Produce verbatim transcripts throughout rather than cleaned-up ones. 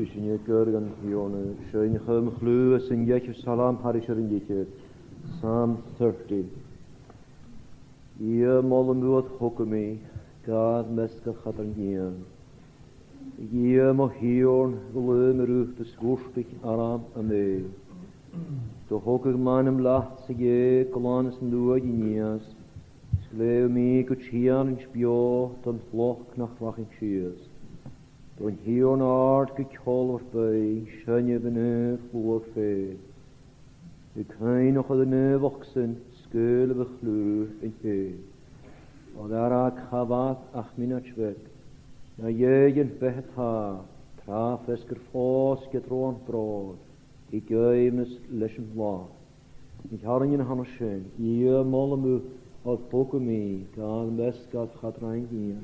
Bidh sinn a' cur gun Tighearna, sinn a-chum chliù san deicheamh Salm thairis air an deicheamh, Psalm thirty. Dhia mo làmh, thog mi, ged a mheasgaich iad an Tighearna. Dhia mo Thighearna, ghlaodh mi riut is dh'fhurtaich orm am fèill. Do thogadh m' anam leat-sa, Dhè, glan is nuaidh an Tighearna, is ghlèidh mi gu tìr-inns beò don fhliuch nach rachainn sìos. Don Tighearna àrd gu ceòlmhor beò, seinnibh a naomh shluagh fhèin. Ri cuimhneachadh na naomhachd-san, sgaoilibh a chliù an cèin. Oir air a' chadh ach mionaid bheag, na dh'èighean beatha tha, tràth feasgar fòs ged rùn bròid, thig aoibhneas leis an là. Na h-earrannan a th' ann an sin, Dhia mo làmh, thog mi, ged a mheasgaich iad an Tighearna.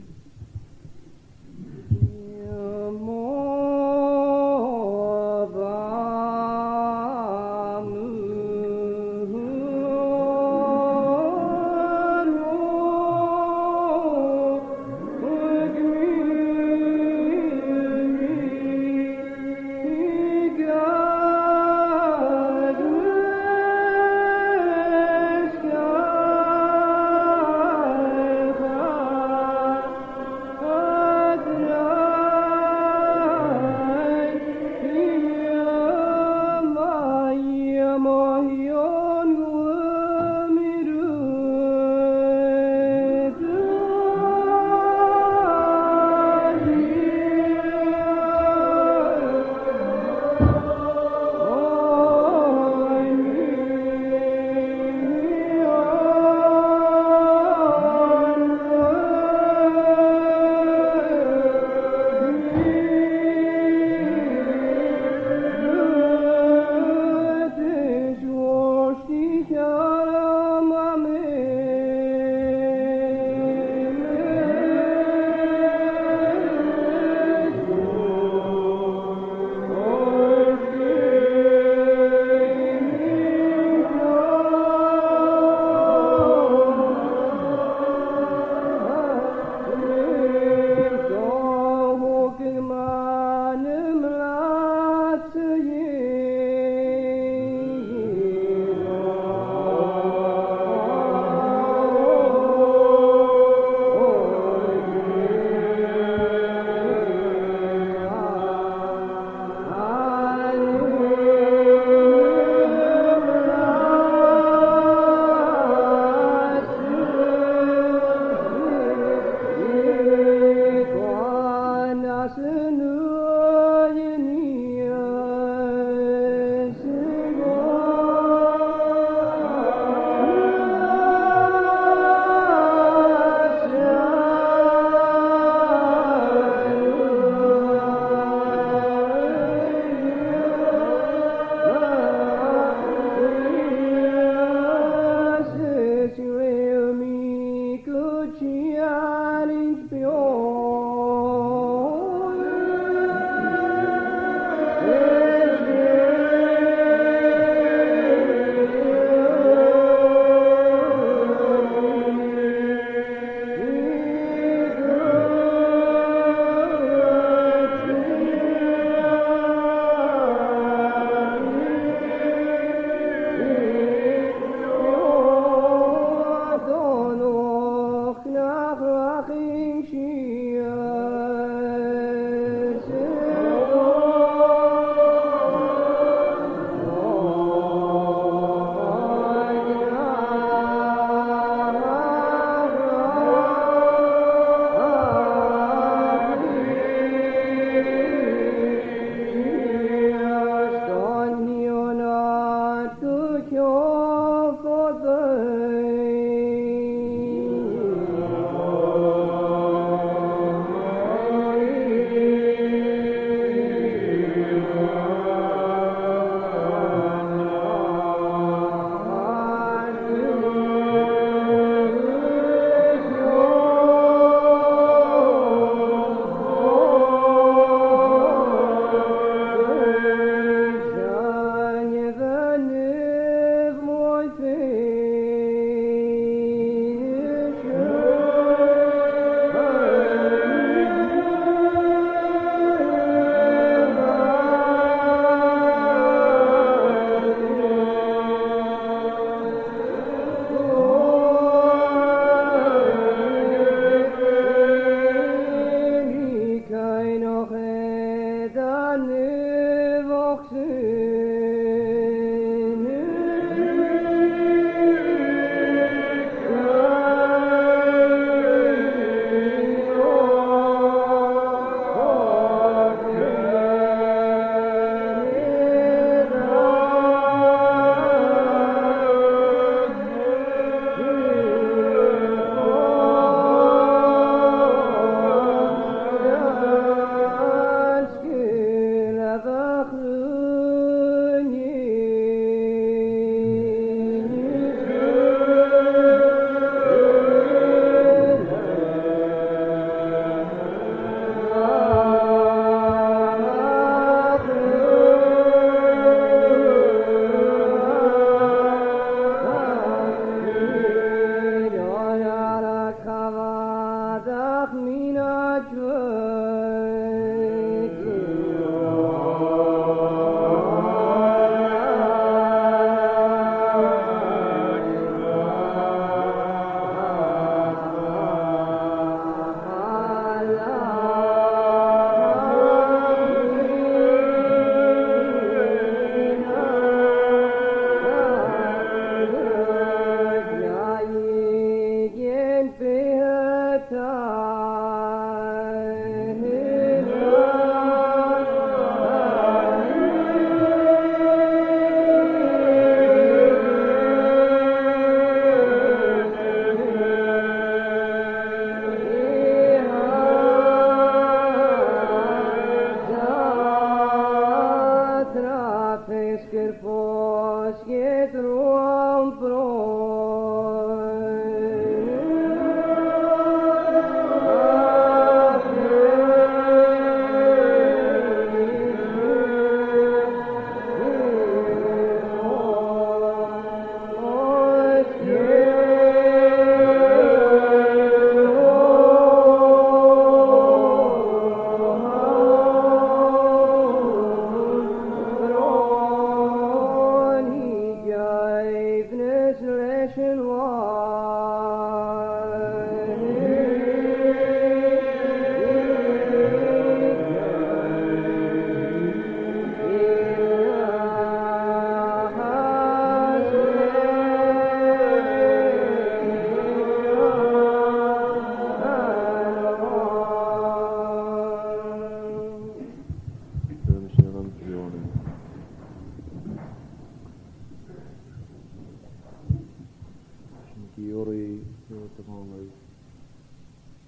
Sin ag iarraidh, eh, do bhalaich.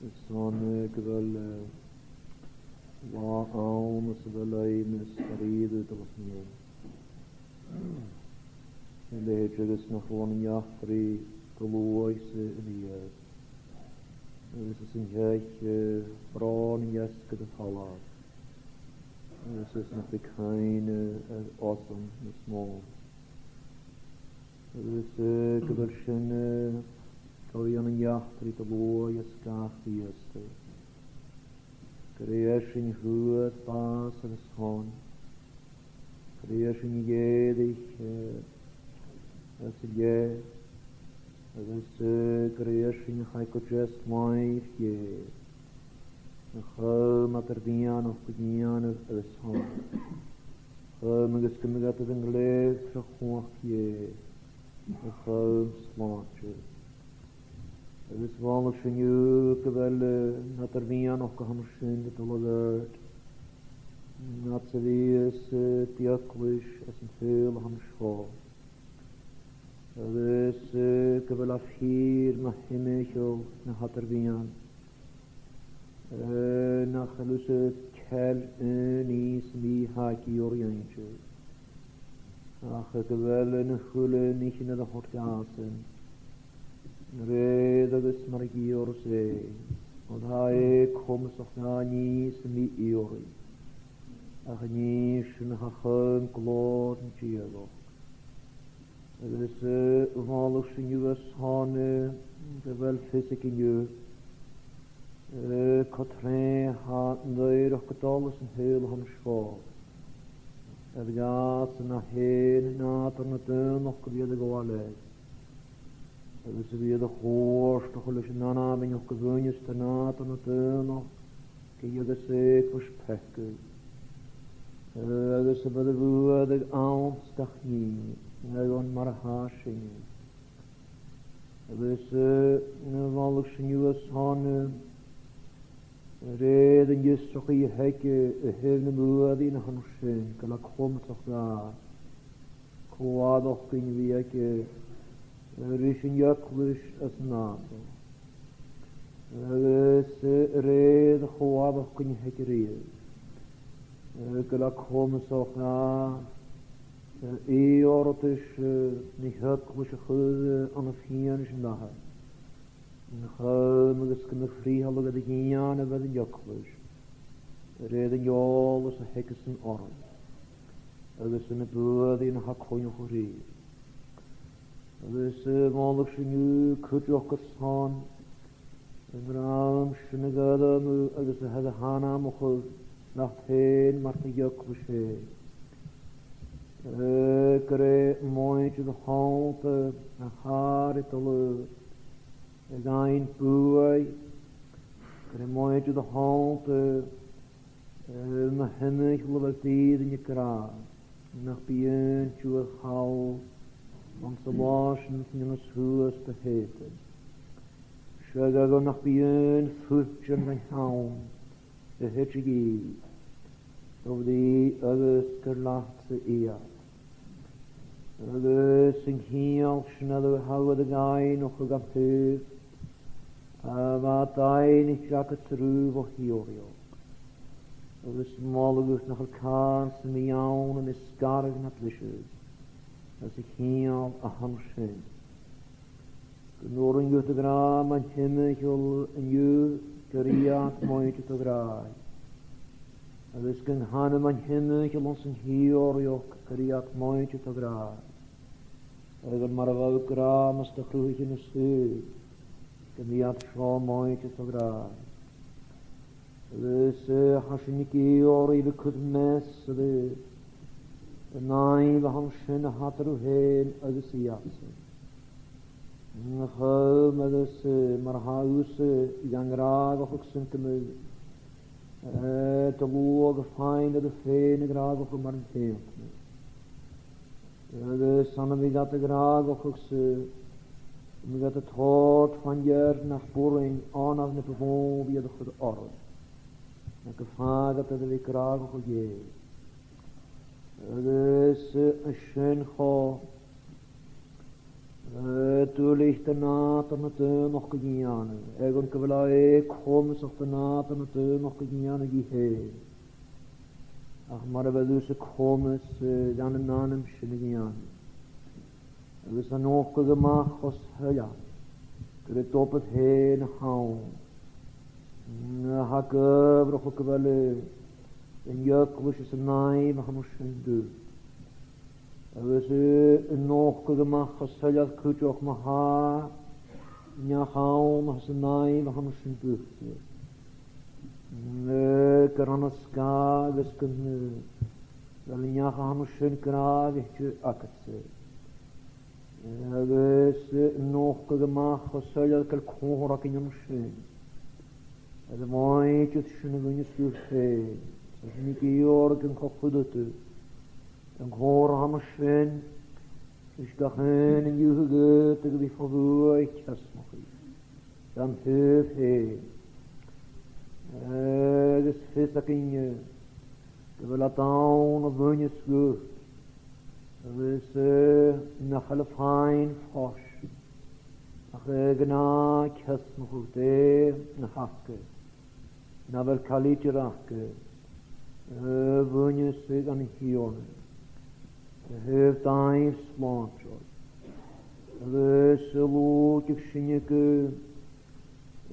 Is ann, eh, gu bheil, eh, latha ann anns a bheil aighneas a' riaghladh do luchd-cinnidh. A leithid agus nach robh ann an eachdraidh gu luath-sa a-riamh. Agus is an teachd, eh, bròn an deasgair a' falbh. Agus is nach bi cuimhne air osann nas motha. Agus, eh, gu bheil sin, eh, gu bhith ann an eachdraidh do luaidh is gach Chrìosda. Gur e esan a fhuair bàs agus shon. Gur e esan a dh'èirich, eh, às an leth. Agus, eh, gur e esan a chaidh gu deas làimh Dhè. A chum eadar-mheadhanach gu dìnnear agus shon. Chum agus gum biodh iad air an glèidheadh tro chumhachd Dhè. A chum slàinte. Agus a bhalaich, 's ann an-diugh gu bheil, eh, an eadar-mheadhanach a th' ann an sin a' dol a dh'obair. Nad sa bhios, eh, d' eaglais anns an t-saoghal a th' ann an seo. Agus, eh, gu bheil e fìor mu thimcheall na h-eadar-mheadhan. Eh, nach eil thusa a' toirt aon nì sam bith a tha e ag iarraidh innte. Ach gu bheil na h-uile nithean air a thoirt dhàsan. An rèir agus mar a dh'iarras e, oir tha e comasach dha nì sam bith iarraidh. Ach an nì sin a tha a chum glòir an Dia dha. Agus, eh, a bhalaich, 's ann an-diugh airson, eh, gu bheil fios againn an-diugh, eh, cia mheud tha an t-oighreachd a' dol anns an t-saoghal a th' ann an seo. Air dhàsan a tha fhèin nàdar na daonnachd gu bhith air a ghabhail air. Agus a bhith air a chuairteachadh leis an anainmneachd a bhuineas do nàdar na daonnachd, gu dheas eaglais peacaidh. Eh, agus a bhith air a bhuaidh anns gach nì, airson mar a tha sinne. Agus, eh, a bhalaich, 's ann an-diugh airson, eh, a rèir an fhiosrachaidh a th' aige, eh, a thaobh na buaidhean a th' ann an sin, gu bheil e comasach dha, co-fhaireachdainn a bhith aige, eh, ris an eaglais anns an nàdar. Agus, eh, a rèir a' cho-fhaireachdainn a th' aige riamh, eh, gu bheil e comasach dha, eh, iarrtas, eh, na h-eaglais a chur, eh, ann am fianais an Athar. An cùm agus gum bi frithealadh air a dhèanamh air an eaglais, a rèir an eòlais a th' aigesan oirre, agus na buaidhean a tha a' coinneachadh rithe. Agus, eh, a bhalaich, 's ann an-diugh cuideachd airson an dream sin a ghairm agus a tha air an ainmeachadh leat fhèin mar d' eaglais fhèin. Eh, gur e muinntir do chontae a tha air a dhol a dh'fhaighinn buaidh, gur e muinntir do chontae, eh, mu thimcheall a bheil d' fhìrinn ag ràdh, nach bi aon diubh a' chall anns an là sin 's an eaglais shuas do shèideadh. Seadh, agus nach bi aon phut den cheann a thèid a dhìth, do bhrìgh agus gur leatsa iad. Agus an ceangal sin a tha thu air a dh'aithneachadh gam taobh, a bha daingeann agad riut bho shìorraidheachd. Agus moladh nach eil càil sam bith ann a bhios sgaradh na briseadh. Agus a' chiall a th' ann sin, gun urrainn dhut a ghràdh mun timcheall an-diugh gur iad muinntir do ghràidh. Agus gun canadh mun timcheall anns an t-sìorraidheachd gur iad muinntir do ghràidh. Agus mar a bha thu ag ràdh mus do chruthaich thu na saoghail, gum bi iad seo muinntir do ghràidh. Agus, eh, tha sinn ag iarraidh a bhith a' cur meas air an nàimh a th' ann sin a tha air thu fhèin agus iadsan. A-chum agus, eh, mar a tha thusa, eh, gan gràdhachadh san cumail, eh, do luchd a' faighinn air thu fhèin a ghràdhachadh mar an ceudna. Agus ann a bhith gad ghràdhachadh-sa, a bhith gad toirt fan ear nach b' urrainn ann ach na bu mhotha a bhith air a chur orra, na gum fàgadh tu a bhith gràdhachadh Dhè. Agus, eh, an sin cho, eh, duilich do nàdar na daonnachd a dhèanamh, eadhon gu bheil e comasach do nàdar na daonnachd a dhèanamh dhi fhèin. Ach mar a bheil thusa comasach, eh, dhan an anam sin a dhèanamh. Agus a' nochdadh a-mach cho soilleir gur e d' obair fhèin a th' ann. A tha ag adhbhrachadh gu bheil, eh, an eaglais is an nàimh a th' ann an sin dhut. Agus, eh, a' nochdadh a-mach cho soilleir cuideachd ma-thà neach ann às an nàimh a th' ann an sin dhut. Eh, gur ann a sgàth agus gun, eh, bheil an neach a th' ann an sin gràdhaichte agadsa. Eh, agus, eh, a' nochdadh a-mach cho soilleir gu bheil comharra againn an sin. Air a' mhòr-chuid sin a bhuineas dhut fhèin, 's a tha sinn ag iarraidh gun co-chuireadh tu an comharra a th' ann an sin, is gach aon an-diugh a dh'fhaodadh a bhith fo bhuaidh ceasnachaidh dhan taobh fhèin. Agus fios againne gu bheil iad ann a bhuineas dhut, agus, eh, nach eil a' faighinn fois ach, eh, gnàth-cheasnachadh Dhè na th' aca, na bheil càil idir aca, eh, a bhuineas dhan Tighearna, a thaobh dàimh slàinteil. Agus, eh, lùigeadh sinne gu,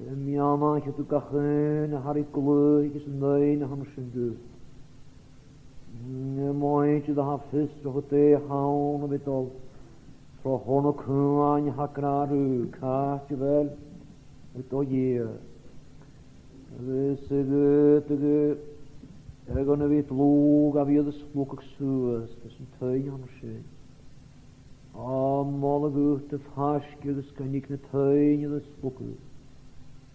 eh, meallanaicheadh tu gach aon a tha ri glaodh agus an aon a th' ann an sin dhut. A mhuinntir a tha fiosrachadh dè th' ann a bhith a' dol tro shon a' chuain a tha ag ràdh riutha càit a bheil a' dol iad. Agus a dh'fhaodadh, eh, eadhon a bhith dlùth a bhith air an slugadh suas leis an tuinn a th' ann an sin. Ò, moladh dhut, a Phàisg, agus gun tig na tuinn air an slugadh,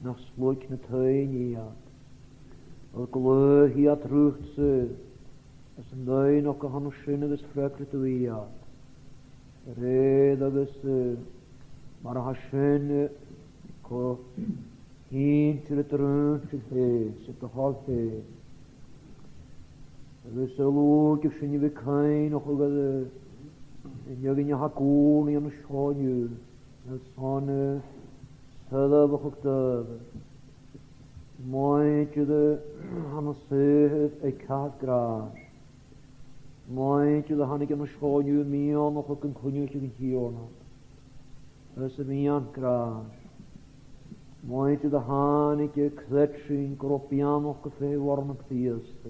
nach sluig na tuinn iad. Ò, glaodh iad riutsa, às an doimhneachd a th' ann an sin agus freagraidh tu iad. A rèir agus, eh, mar a tha sin, eh, co-shìnte ri do rùintean fhèin, 's ri do thoil fhèin. Agus a lùigeadh sinne a bhith cuimhneachadh air, eh, an fheadhainn a tha ag ùrnaigh an seo an-diugh, airson, eh, soirbheachadh dhaibh. Muinntir a tha na saothair aig cathair gràis. Muinntir a thàinig an seo an-diugh miannachadh gun coinnicheadh an Tighearna. Is a mhiann gràis. Muinntir a thàinig a' creidsinn gun robh beannachd gu faighinn bho Chrìosd.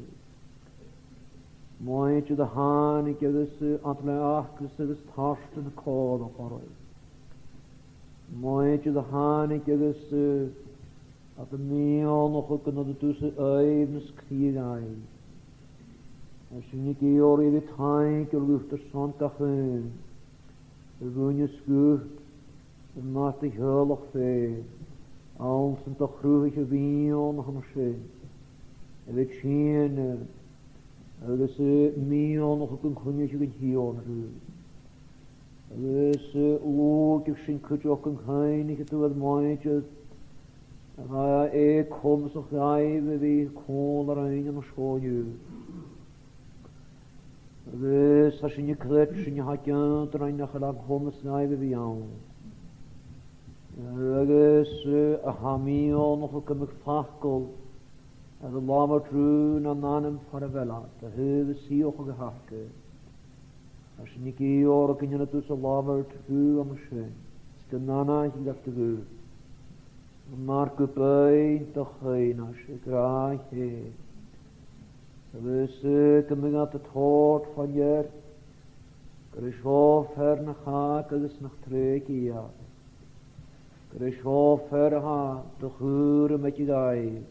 Muinntir a thàinig agus, eh, iad le acras agus tartan a' còmhradh orra. Muinntir a thàinig agus, eh, iad a' miannachadh gun toireadh tusa aoibhneas cridhe dhaibh. Tha sinn ag iarraidh a bhith taingeil dhut airson gach aon a bhuineas dhut, mar do theaghlach fhèin, anns an do chruthaich thu a' mhiann a th' ann an sin, a bhith a' tighinn agus, eh, miannachadh gun coinnicheadh an Tighearna riut. Agus, eh, lùigeadh sinn cuideachd gun cuimhnicheadh tu air muinntir a bha e comasach dhaibh a bhith còmhla rinn an seo an-diugh. Agus tha sinn a' creidsinn a tha ceangailte rinn nach eil e comasach dhaibh a bhith ann. Agus, eh, a tha miannachadh gum biodh facal air an labhairt riutha nan anam far a bheil iad, a thaobh an t-suidheachadh a th' aca. Tha sinn ag iarraidh gun dèan thu-sa labhairt riutha an sin, 's gun aithnichidh tu mar gum biodh do chaoimhneas a' gràdh. Agus, eh, gum biodh iad a' toirt fa-near gur e seo fear nach fhàg agus nach trèig iad. Gur e seo fear a tha do chùram aige dhaibh,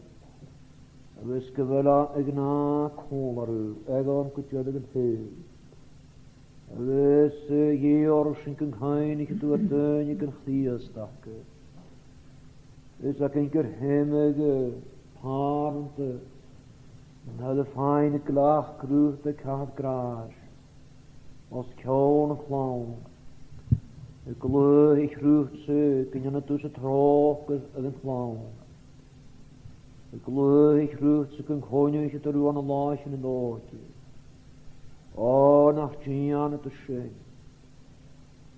agus gu bheil e a' gnàth còmhla riutha, eadhon gu deireadh an t-saoghail. Agus, eh, a dh'iarraidh sinn gun cuimhnicheadh tu air daoine gun Chrìosd aca. Is a' cinnteach gur h-iomadh, eh, pàrant, eh, a tha air fhaighinn a' ghlacadh riut do cheathrar gràis os cionn a' chlann. A' glaodhaich riut-sa gun dèan thu-sa tròcair air a' chlann. A' glaodhaich riut-sa gun coinnicheadh tu riutha ann an làithean an òige. Ò, nach dèan thu sin.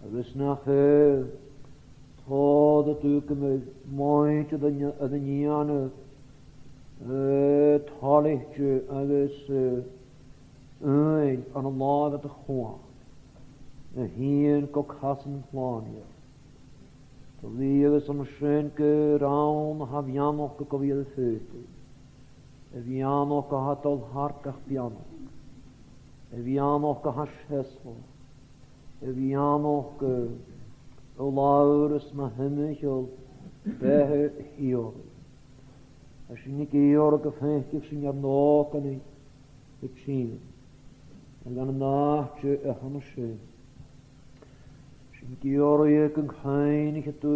Agus nach, eh, tòrr a' tuigsinn muinntir do, do nigheanan, eh, toilichte agus, eh, uainn ann an làimh do chumhachd, a thighinn gu casan Shlànaighear. Do bhith agus an sin gur ann a tha beannachd gu bhith air a faotainn, a' bheannachd a tha a' dol thar gach beannachd, a' bheannachd a tha seasmhach, a' bheannachd, eh, a labhras mu thimcheall beatha shìorraidh. Tha sinn ag iarraidh gum faiceadh sinn ar n-òigridh a' tighinn, agus an àite a th' ann an sin. Tha sinn ag iarraidh gun cuimhnicheadh tu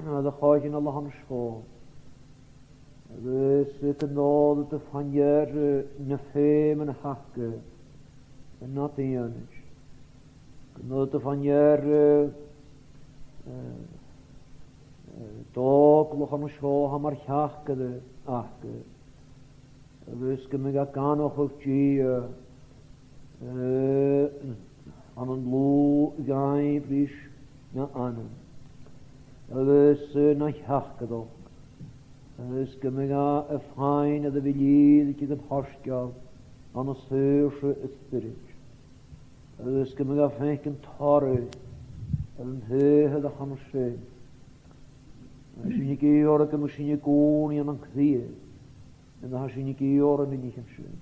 air a' choitheanal a th' ann an seo. Agus, eh, gun dòlas tu fa-near, eh, na feuman a th' aca, eh, nad aonais. Gun dòlas tu fa-near, eh, eh, eh, d' òglach an seo a tha mar theachdaire aca. Agus gum biodh e ag aithneachadh Dia, eh, ann an dlùth-dhaibhsan na anam. Agus, eh, na theachdaireachd. Agus gum biodh e a' faighinn air a bhith lìbhrigeadh an t-soisgeil ann an saorsa a spiorad. Agus gum biodh e a' faicinn toradh air an t-saothar a th' ann an sin. Tha sinn ag iarraidh gum bi sinn a' guidhe ann an cridhe, mar a tha sinn ag iarraidh na nithean sin.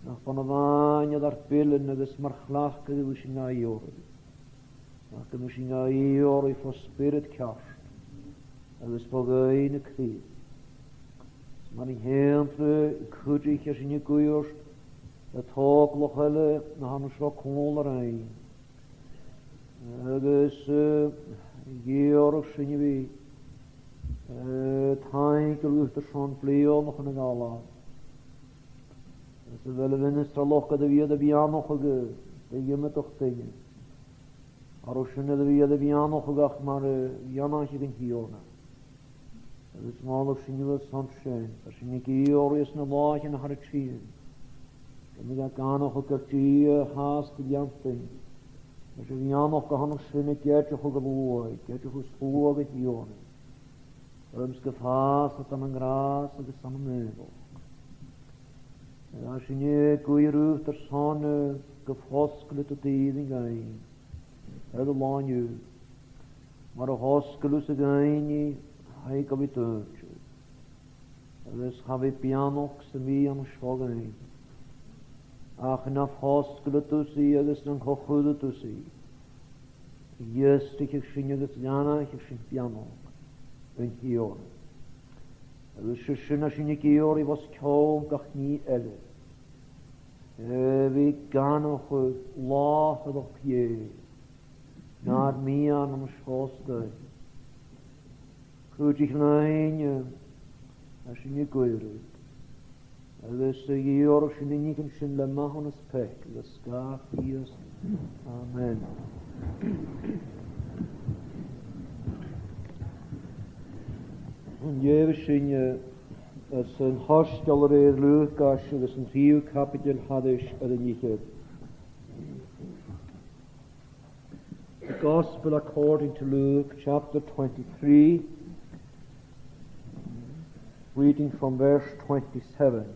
Nach b' ann a-mhàin air ar bilean agus mar chleachdadh a bhios sinn ga iarraidh, ach gum bi sinn ga iarraidh fo spiorad ceart agus fo ghuidhe na cridhe. Mar an ceudna cuideachd, tha sinn a' guidhe ort air òglach eile a th' ann an seo còmhla rinn. Agus, eh, ag iarraidh sinn a bhith, eh, taingeil dhut airson bliadhnaichean a dh'fhalbh. Agus a bheil a' mhinistear lochd air a bhith air a bheannachadh do dh'iomadach duine. Oir sin air a bhith air a bheannachadh ach mar, eh, bheannachadh an Tighearna. Agus moladh sinn dhut airson sin, tha sinn ag iarraidh anns na làithean a tha ri tighinn, gum biodh e ag aithneachadh gur Dia a th' anns do leantainn, agus a' bheannachd a th' ann an sin ag oideachadh a luaidh, ag oideachadh sluagh an Tighearna. Ormsa gu fàs ann an gràs agus ann an naomhachd. Agus tha sinn a' guidhe riut airson, eh, gum fosgladh tu d' fhìrinn dhuinn air an là an-diugh, mar a thosgail thusa dhuinne, tha i gu bhith dùinte. Agus cha bhi beannachd sam bith an seo dhuinn, ach na fosgladh tusa i agus nan co-chuireadh tusa i, dh'fheuchaicheadh sinn agus dh'aithnicheadh sinn beannachd an Tighearna. Agus 's e sin a tha sinn ag iarraidh os cionn gach nì eile, a bhith ag aithneachadh làthaireachd Dhè nar miann an seo 's dhuinn. Cuidich leinn, tha sinn a' guidhe riut. Agus a dh'iarradh sinn na nithean sin le mathanas peacaidh, agus sgàth Chrìosd. Amen. An dèidh sin, eh, as an t-soisgeul a rèir Lùcais agus an treas caibideil thairis air an fhichead. The Gospel according to Luke, chapter twenty-three, reading from verse twenty-seven.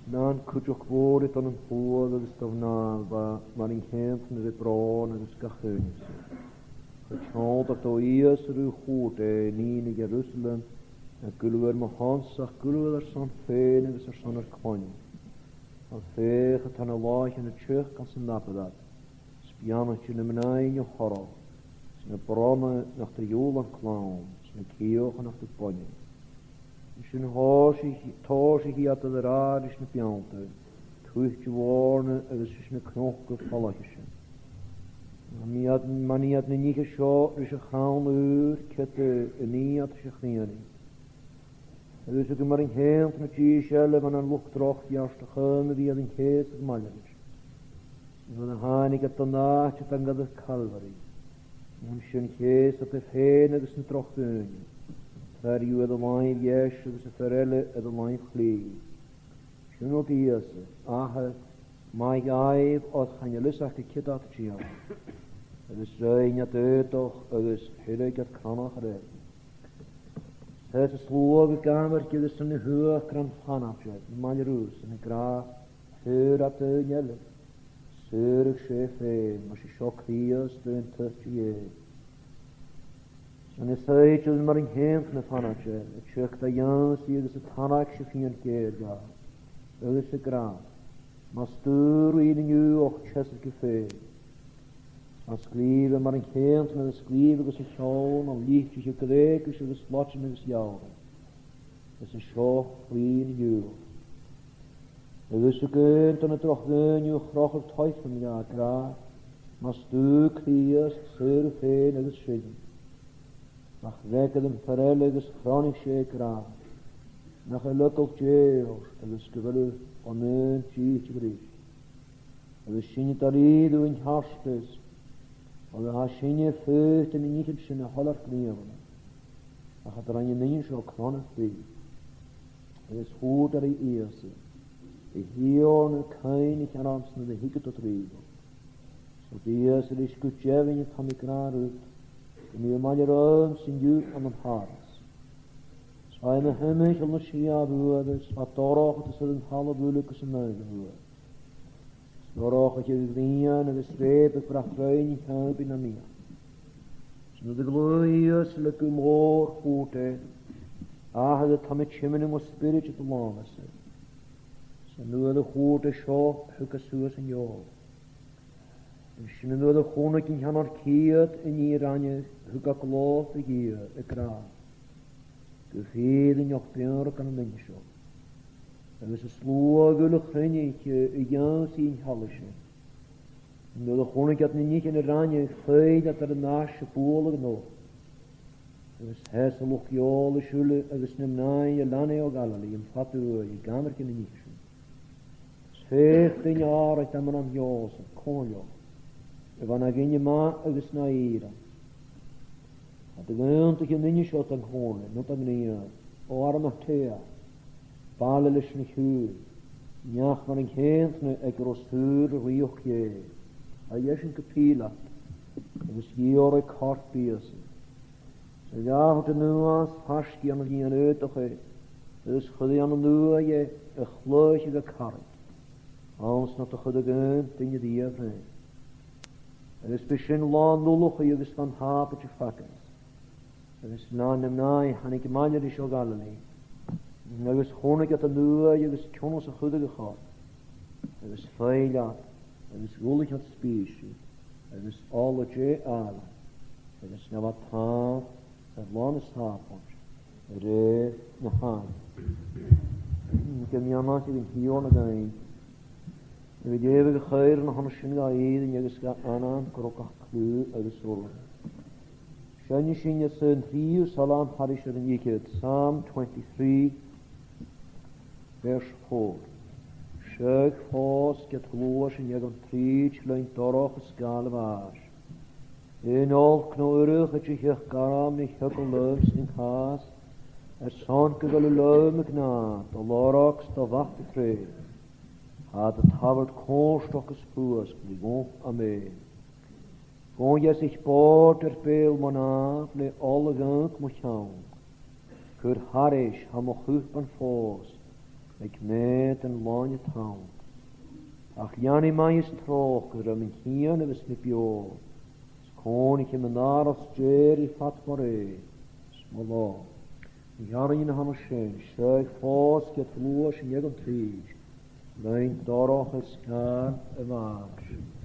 Nan cuideachd mhòr air Dòmhnall agus do mhnathan, bha mar an ceudna ri bròn agus gach aon. Cho tionndadh do Ìosa ri chùrsa e, nì na Ierusalem, a' gabhail air mo shon 's a' gabhail airson fhèin agus airson ar cloinne. Tha fèitheachd na làithean a' tighinn gus an abair iad. 'S beannaichte na mnathan a tha na chorra, 's na brònan nach do ghiùlan clann, 's na ciathan nach do bhuineas. An sin thòisich, thòisich iad a' ràdh ris na beanntan, tuitibh oirnne agus ris na cnuic a' falaichean. Ma nì iad, ma nì iad na nithean seo ris a' chrann ùr, ciod a nì iad ris a' chrìonaidh? Agus thuirt e mar an ceudna dithis eile, bha an luchd-droch-ghearr a' cumail a bhith air an ceusadh maille ris. Nuair a thàinig iad dhan àite a' gabhail Calvary, an sin cheusadh e fhèin agus an droch dhaoine, fear dhiubh air an làimh dheas agus am fear eile air an làimh chlì. Sin rud Ìosa, Athair, maith dhaibh, oir chan eil fhios aca ciod iad a' dèanamh. Agus rinn iad aodach agus thilg iad cranach air. Sheas an sluagh ag amharc agus 's ann a fhuair an fanaid air, na maille riutha, 's ann ag ràdh, Shaoradh daoine eile, saoradh e fhèin, mas e seo Crìosd, Duine toirt Dhè. 'S ann a shuidh e mar an ceudna fanaid air, a' teachd dha ionnsaigh agus a' tarraing sìon geur dha, agus ag ràdh, Mas tu rìgh nan diùdach, teasaich dhomh fhèin. 'S ann a sgrìobh e mar an ceudna, a sgrìobh e gus a cheann, an litrichean Greugais agus Laideann agus Ghearran, Is e seo rìgh nan diùdach. Agus thug e aon de na droch dhaoine a chroch air taigh-fhear dha ag ràdh, Mas tu Crìosd, saoradh fhèin agus sinne. Ach fhreagair am fear eile agus chronaich e ag ràdh, Nach eil eagal Dhè ort agus gu bheil thu an aon dìteadh ris? Agus sinne dha-rìribh an ceartas, oir tha sinne a' faotainn na nithean sin a thoil ar gnìomhan, ach cha do rinn an duine seo cron air bith. Agus thuirt e ri Ìosa, A Thighearna, cuimhnich ormsa nuair a thig thu do dhruim. 'S thuirt Ìosa ris, Gu deimhinn, tha mi ag ràdh riut, gum bi thu maille riumsa an-diugh ann an Harras. 'S bha e na thimcheall na sia uairean, 's bha dorchadas air an talamh uile gus an naoidheamh uair. 'S dorchaich a' ghrian agus reub a' bhrat-roinn an ceann-bìdh na mheadhan. 'S nuair a ghlaodh Ìosa le guth mòr, thuirt e, Athair, tha mi a' tighinn mo Spioraid air do làmh-sa. 'S nuair a thuirt e seo, thug e suas an fheòil. An sin nuair a chunnaic an ceannard-ceud an nì a rinn e, thug e glòir do Dhia, ag ràdh, Gu fìrinneach beannaichte an duine seo. Agus an sluagh uile chruinnich e a dh'ionnsaigh an ceanglais sin. Nuair a chunnaic iad na nithean a rinn e, choimhead iad air an ais a' bualadh an-àird. Agus sheas an luchd-eòlais uile agus na mnathan a lean e o Ghalile am fad uaithe ag amharc air na nithean sin. 'S fhèin duine àraid a bh' ann an Iòsaph, comhairleach, a bha na dhuine math agus na fhìrean. Cha do dh'aontaich an duine seo don Chomhairle, no don Gnìomh, o Arimatea, baile leis na h-Iùdhaich, neach mar an ceudna aig an robh saoghal rìoghachd Dhè. Chaidh esan gu Pìlat, agus dh'iarr e corp Ìosa. 'S a dh'atharraich e a-nuas, phaisg e ann an lìon aodach e, agus chuir e ann an uaigh e a chladhaicheadh a carraig, anns nach do chuireadh aon duine riamh e. Agus bha sin làn ullachaidh agus làn shàbaid a' phacaidh. Agus lean na mnathan a thàinig maille ris o Ghalile, agus chunnaic iad an uaigh agus cionnas a chuireadh a chorp, agus phill iad, agus dh'ullaich iad spìosaidh, agus ola dè àlainn, agus ghabh iad tàmh air lòn na sàbaid a rèir na h-àithne. Gum beannaicheadh an Tighearna dhuinn, a bhith a' leughadh a' chùraim a th' ann an sin dha fhìrinn agus dha ainm, gu robh gach cliù agus urram. Seinnidh sinn às an treas salm thairis air an fhichead, Psalm twenty-three, verse four. Seadh, fòs ged ghluais an eagal trìd, leinn dorch is gàil a' bhàis. Aon olc no urchar a' teicheadh gam, no eagal leam 's nan càs, airson gu bheil thu leam a-ghnàth, do lorg 's do mhac do thrèig. Tha do thabhairt cofhurtach is fuasglaidh dhomh, amen. Gun dheasaich bòrd air beul mo nàimh, le ola dhonn mo cheann. Cuir thairis, tha mo chupan fòs, aig meud an loinneadh tonn. Ach leanaidh mi is tròcair air mo chinn agus mo bheul, is còmhnaidh mi an àrd-sgìre fad mo rè is mo là. An earrainn a th' ann an sin, seachd fòs ged ghluais an eagan trìs, leinn dorcha is ceann a' mhàthais.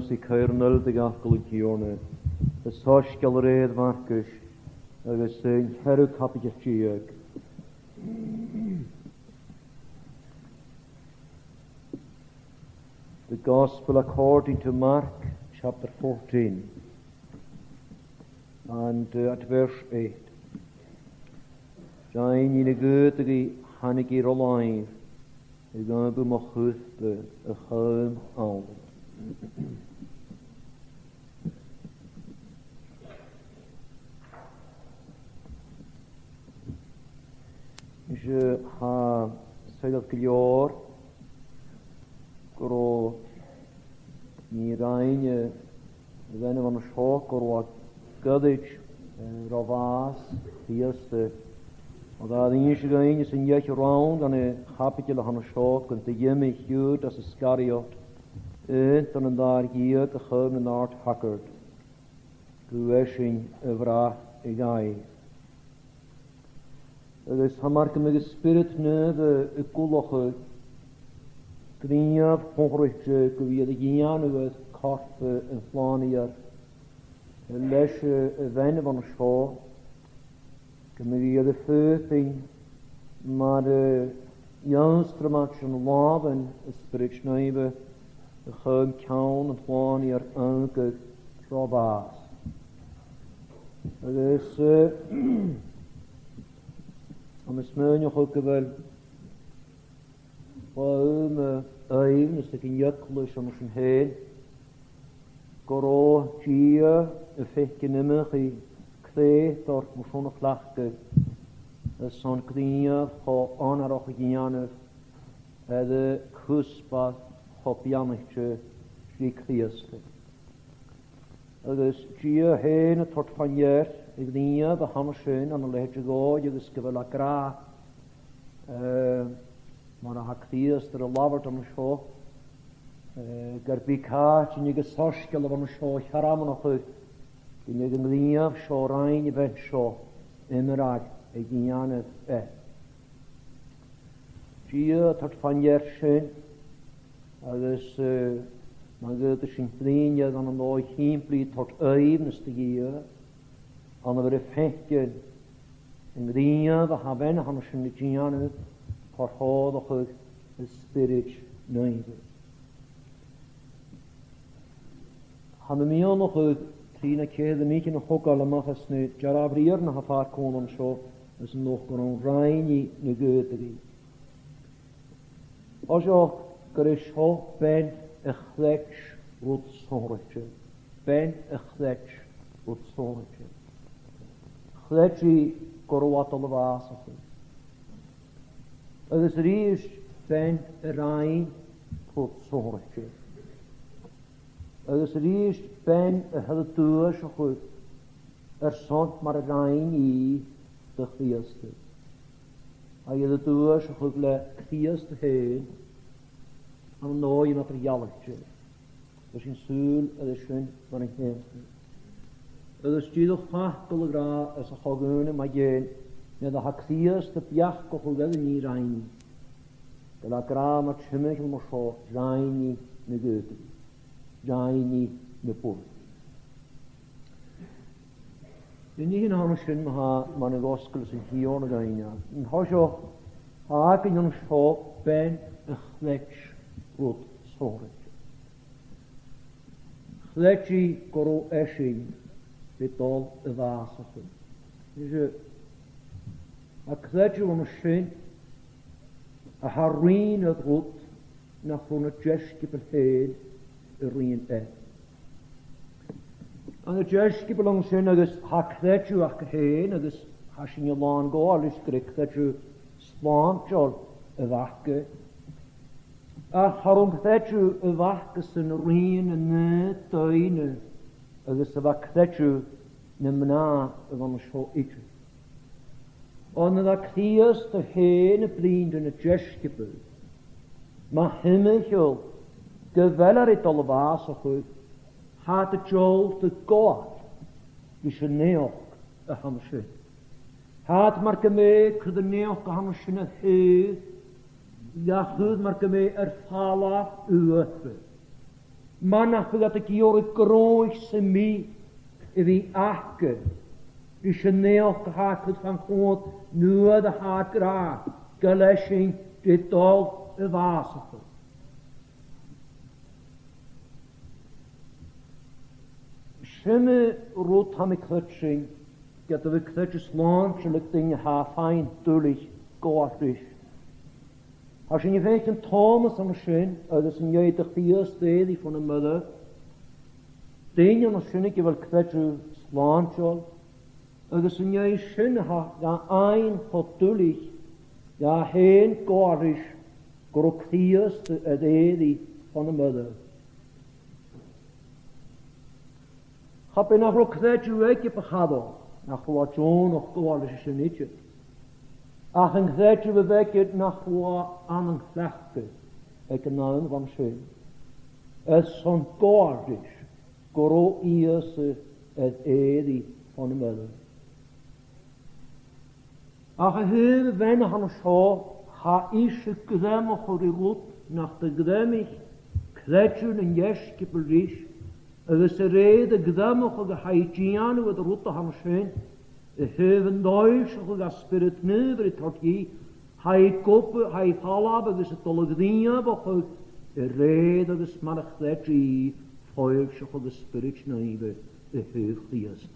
Is e Ceithir an Fhildeadh Facal an Tighearna, an Soisgeul a rèir Mharcais, agus an ceathramh caibideil deug. The Gospel according to Mark, chapter fourteen, and, uh, at verse eight. Rinn e na dh'aodaich, thàinig e ro làimh, a dh'fhàg mo chupa a-chum ann. Is, eh, tha e soilleir gu leòr gun robh nighean a rinn, eh, a' bhean a bh' ann an seo, gun robh i goirid, eh, ro bhàs Chrìosda. Ach tha e air innse dhuinn san deich rann dhen a' chaibideil a th' ann an seo gun do dh'imich Iùdas Iscariot, aon de na dà dheug, a chum nan àrd-shagart gu esan a bhrath dhaibh. Agus tha mar gum biodh an Spiorad Naomh ag ullachadh gnìomh shònraichte gu bhith air a dhèanamh air corp an t-Slànaigheir leis a' bhean a bh' ann an seo, gum biodh i air a phutan mar, eh, ionnsramaidean làmhan an Spioraid Naoimh a chum ceann an t-Slànaigheir ungadh ro bhàs. Agus, eh, tha mi a' smaoineachadh gu bheil uabhas aoibhneis aig an eaglais an sin fhèin, gun robh Dia a' faicinn iomchaidh creutair mar sin a chleachdadh airson gnìomh cho onarach a dhèanamh air a' chuspair cho beannaichte ri Crìosd. Agus Dia fhèin a' toirt fa-near a' ghnìomh a th' ann an sin ann an leithid a dhòigh agus gu bheil e ag ràdh, eh, mar a tha Crìosd air a labhairt an seo, eh, gur biodh càit an tèid an soisgeul a bh' ann an seo a shearmonachadh gun tèid an gnìomh seo a rinn a' bhean seo iomradh a dhèanamh air. Dia a' toirt fa-near sin, agus, eh, ma dh'fhaodadh sinn bruidhinn air ann an dòigh shìmplidh, toirt aoibhneas do Dhia, ann a bhith a' faicinn an gnìomh a tha a' bhean a th' ann an sin a' dèanamh, fo-threòrachadh an Spioraid Naoimh. Tha mi a' miannachadh trì no ceithir de nithean a thogail a-mach às na dearbh riaghailean a tha far comhair an seo, is an uair sin gun robh, rinn i na dh'aodaich. Oiseach gur e seo bean a chreid rud sònraichte. Bean a chreid rud sònraichte. Chreid i gun robh e a' dol a bhàsachadh. Agus a-rithist bean a rinn rud sònraichte. Agus a-rithist bean a tha air a duaiseachadh airson mar a rinn i do Chrìosd. Agus a' duaiseachadh le Crìosd fhèin ann an dòigh an eadar-dhealaichte. Bheir sinn sùil air sin mar an ceudna. Agus dìreach facal ag ràdh às a' cho-dhùnadh mu dheidhinn, nuair a tha Crìosd a' beachdachadh air an nì a rinn i, gu bheil e ag ràdh mar timcheall mar seo, rinn i na dh'aodaich, rinn i na bùird. Nì, nì, an uair sin, ma tha, mar a dh'fhosglas an Tighearna dhuinne, an toiseach, tha againn an seo bean a chreid rud sònraichte. Chreid i gun robh esan a' dol a bhàsachadh. Is, eh, a' creideamh an sin a tha a' ruighinn air rud nach robh na deisciobail fhèin a' ruighinn air. Tha na deisciobail an sin agus tha creideamh aca fhèin agus tha sinne làn gabhail ris gur e creideamh slàinteil a bh' aca. Ach cha robh an creideamh a bh' acasan a' ruighinn an aon duine agus a bha creideamh na mnà a bh' ann an seo idir. Oir nuair a tha Crìosd fhèin a' bruidhinn ri na deisciobail, ma thimcheall gu bheil e air a dhol a bhàsachadh, tha iad a' diùltadh gabhail ris an naidheachd a th' ann an sin. Tha iad mar gum biodh a' cur an naidheachd a th' ann an sin air thaobh, a' cur mar gum biodh air falbh uabhasach. Mar nach biodh iad ag iarraidh gnothaichean sam bith a bhith aca ris an naidheachd a tha aca fon choinneamh nuair a tha iad ag ràdh gu bheil sinn a' dol a bhàsachadh. Sin an rud a tha mi a' creidsinn, ged a bhiodh creideamh slàinteil aig duine a tha a' faighinn duilich gabhail ris. Tha sinn a' faicinn Tòmas an sin, agus an dèidh do Chrìosd èirigh fon a' mhuir, duine an sin aig a bheil creideamh slàinteil, agus an dèidh sin a tha ga fhaighinn cho duilich dha fhèin gabhail ris gun robh Crìosd air èirigh fon a' mhuir. Cha b' e nach robh creideamh aige, a charaid, nach robh e deònach gabhail ris an sin idir. Ach an creideamh a bh' aige nach robh e ann an cleachdadh aig an àm a bha sin, airson gabhail ris gun robh Ìosa air èirigh fon a' mhuir. Ach a thaobh a' bhean a th' ann an seo, tha ise a' greimeachadh ri rud nach do ghreimich creideamh nan deisciobail ris, agus a rèir a' greimeachadh a tha i a' dèanamh air an rud a th' ann an sin, a thaobh an fhoillseachadh dha Spiorad Naomh a thoirt dhi, tha i ag obair, tha i a' falbh agus a' dol a ghnìomhachadh a rèir agus mar a chreid i foillseachadh an Spioraid Naoimh a thaobh Chrìosd.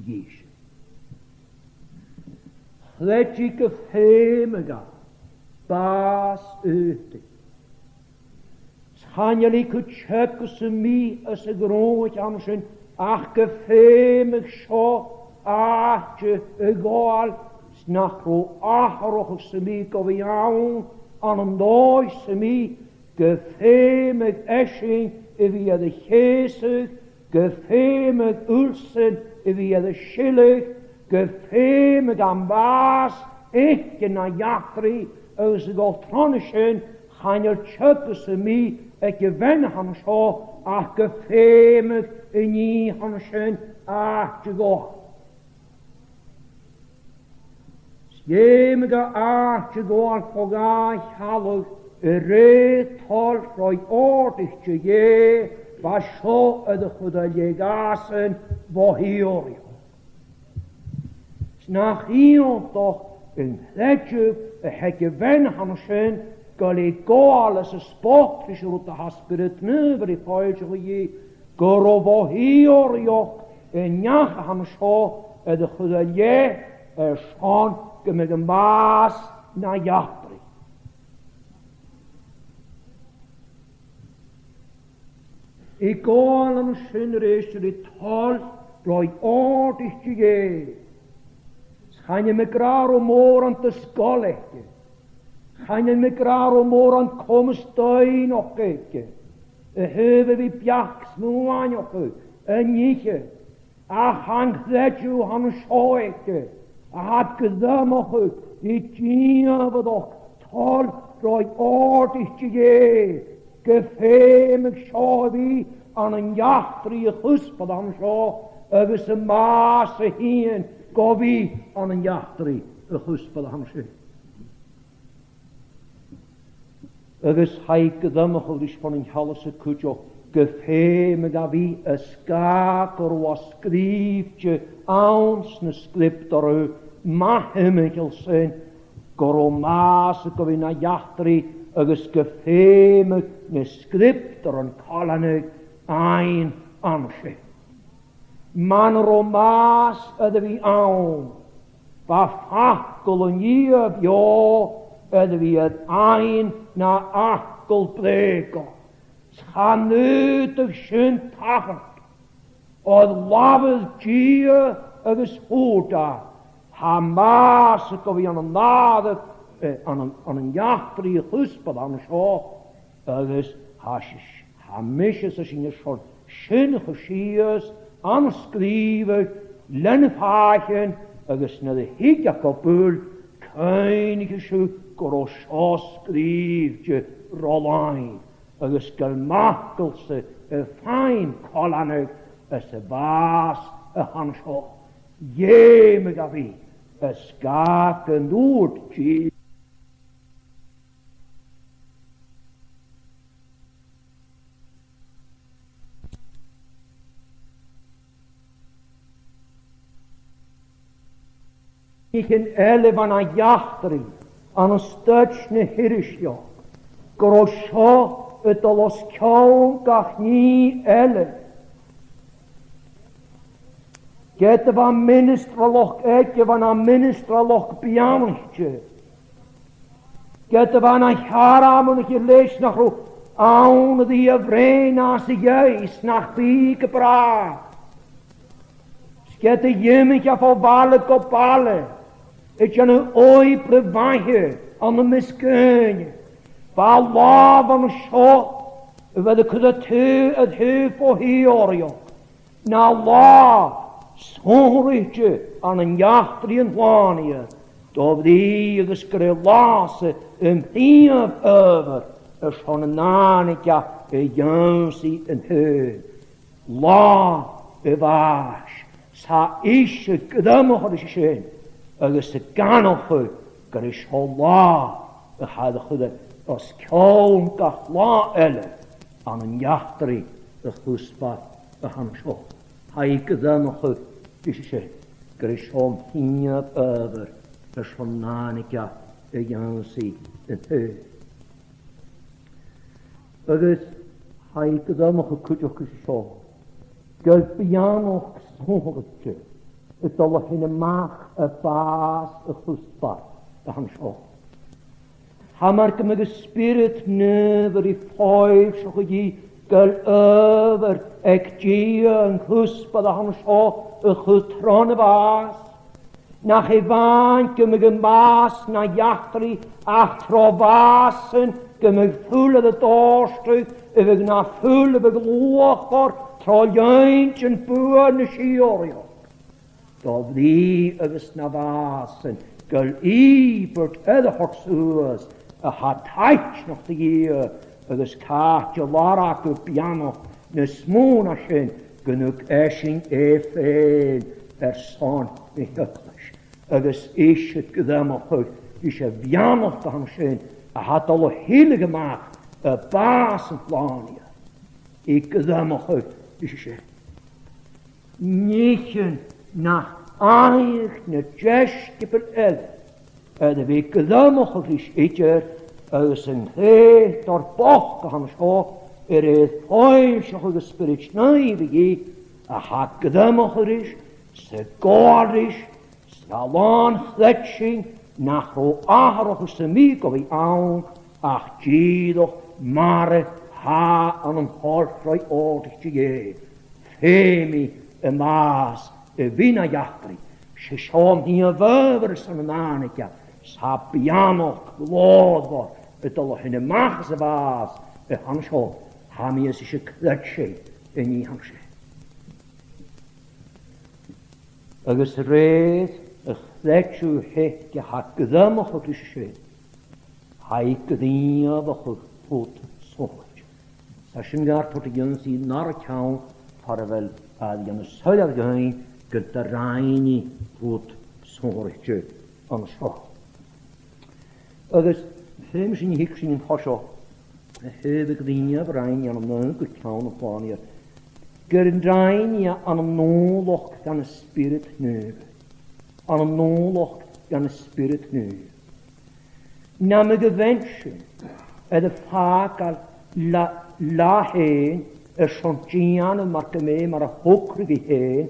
Dh'inns i. Chreid i gum feumadh e bàs fhaotainn. Chan eil i gu teagamh sam bith às a' ghnothaich a tha sin, ach gum feumadh seo àite a ghabhail, 's nach robh atharrachadh sam bith gu bhith ann ann an dòigh sam bith, gum feumadh esan a bhith air a cheusadh, gum feumadh uile-san a bhith air a sileadh, gum feumadh am bàs fhaicinn na eachdraidh, agus a dhol tron a sin, chan eil teagamh sam bith aig a' bhean a th' ann an seo ach gum feumadh an nì a th' ann an sin àite a ghabhail. 'S feumadh e àite a ghabhail fo dhà shealladh, a rèir toil ro-òrdaichte Dhè, bha seo air a chur air leth dhàsan bho shìorraidheachd. 'S nach iongantach an creideamh a th' aig a' bhean a th' ann an sin, gu bheil i a' gabhail às a spot ris an rud a tha Spiorad Naomh air a foillseachadh dhi, gun robh bho shìorraidheachd an neach a th' ann an seo air a chur air leth airson gum biodh am bàs na eachdraidh. A' gabhail an sin a-rithist ri toil ro-òrdaichte Dhè. 'S chan eil mi ag ràdh gun robh mòran de sgoil aice. Chan eil mi ag ràdh gun robh mòran comas doimhneachd aice a thaobh a bhith beachd-smuainteach an oidhche. Ach an creideamh a th' ann an seo aice, a tha a' greimeachadh ri dìomhaireachd toil ro-òrdaichte Dhè, gum feumadh seo a bhith ann an eachdraidh a' chuspair a th' ann an seo, agus am bàs a thighinn gu bhith ann an eachdraidh a' chuspair a th' ann an sin. Agus tha i a' greimeachadh ris fon an t-sealladh-sa cuideachd, gum feumadh e bhith a sgàth gun robh e sgrìobhte anns na sgriobtairean mu thimcheall sin, gun robh am bàs gu bhith na eachdraidh agus gum feumadh na sgriobtairean coileanadh fhaighinn an sin. Mar an robh am bàs air a bhith ann, bha facal an Dia beò air a bhith air fhaighinn na fhacal brèagha. 'S chan fhaodadh sin tachairt. Air labhair Dia agus thuirt e, tha am bàs gu bhith ann an àireamh, eh, ann an, ann an eachdraidh a' chuspair a th' ann an seo, agus tha seo, tha mise 's a sin airson sin a chur sìos ann an sgrìobhadh len fhàidhean, agus nuair a thig e gu buil, cuimhnich sibh gun robh seo sgrìobhte ro làimh, agus gu bheil am facal-sa a' faighinn coileanadh às a' bhàs a th' ann an seo. Dh'fheumadh e bhith a sgàth gun tuirt Dia. nithean eile bhon an eachdraidh ann an staid na h-irioslachd, gun robh seo a' dol os cionn gach nì eile. Ged a bha ministrealachd aige, bha e na ministrealachd beannaichte. Ged a bha e na shearmonaiche leis nach robh ann a bhith a' bruidhinn às a dhèidh 's nach bi gu bràth. 'S ged a dh'imich e bho bhaile gu baile, a' dèanamh obair mhath ann am measg dhaoine, bha an làmh an seo a bha a' cur an taobh, an taobh fo thìodhlaiceachd, na là sònraichte ann an eachdraidh an t-Slànaighear, do bhrìgh agus gur e latha-sa am prìomh adhbhar airson an tàinig e a dh'ionnsaigh an t-saoghail. Là a' bhàis, 's tha ise a' greimeachadh ris sin, agus a' gabhail gur e seo là a tha air a chur os cionn gach là eile ann an eachdraidh a' chuspair a th' ann an seo. Tha i a' greimeachadh ris sin, gur e seo am prìomh adhbhar airson an tàinig e a dh'ionnsaigh an t-saoghail. Agus tha i a' greimeachadh cuideachd ris seo, gur beannachd sònraichte a' dol a thighinn a-mach à bàs a' chuspair a th' ann an seo. Tha mar gum biodh an Spiorad Naomh air a bhith a' foillseachadh dhi gu bheil adhbhar aig Dia an cuspair a th' ann an seo a chur tron a' bhàs. Nach e a-mhàin gum biodh am bàs na eachdraidh, ach tro bhàsan gum biodh fuil air a dòrtadh, a bhiodh na fuil a bhiodh luachmhor tro linn den bhuaidh na sìorraidheachd. Do bhrìgh agus na bhàsan gu bheil ìobairt air a thoirt suas a tha taitneach do Dhia, agus càit a lorg e beannachd nas motha na sin gun tug esan e fhèin airson na h-eaglais. Agus ise a' greimeachadh ris a' bheannachd a th' ann an sin a tha a' dol a thilleadh a-mach à bàs an t-Slànaigheir. A' greimeachadh ris sin. Nithean nach aithnicheadh na deisciobail eile air a bhith a' greimeachadh ris idir agus an t-saothar bochd a th' ann an seo air a bhith a' foillseachadh an Spioraid Naoimh dhi, a tha a' greimeachadh ris, 's a' gabhail ris, 's a' làn-chreidsinn nach robh atharrachadh sam bith gu bhith ann ach dìreach mar a tha ann an t-Soisgeul Òrdaichte Dhè. Feumaidh am bàs a bhith na eachdraidh. 'S e seo am prìomh adhbhar airson an tàinig e, 's tha beannachd ghlòrmhor a' dol a thighinn a-mach às a' bhàs a th' ann an seo. Tha mi a' smaoineachadh gur e sin an nì a th' ann an sin. Agus a rèir a' chreideimh aige a tha a' greimeachadh ris sin, tha e a' gnìomhachadh rud sònraichte. 'S tha sin gar toirt a dh'ionnsaigh an dara ceann far a bheil e a' dèanamh soilleir dhuinn gun do rinn e rud sònraichte an seo. Agus feumaidh sinn a thuigsinn an toiseach, a thaobh a' ghnìomh a rinn e ann an naoidheamh ceann a' Phròbhaidh, gur e an rinn e ann an ùmhlachd dhan an Spiorad Naomh. Ann an ùmhlachd dhan an Spiorad Naomh. Nam biodh a' bhean sin air a fàgail leatha, leatha fhèin airson dèanamh mar gum biodh mar a thogradh i fhèin,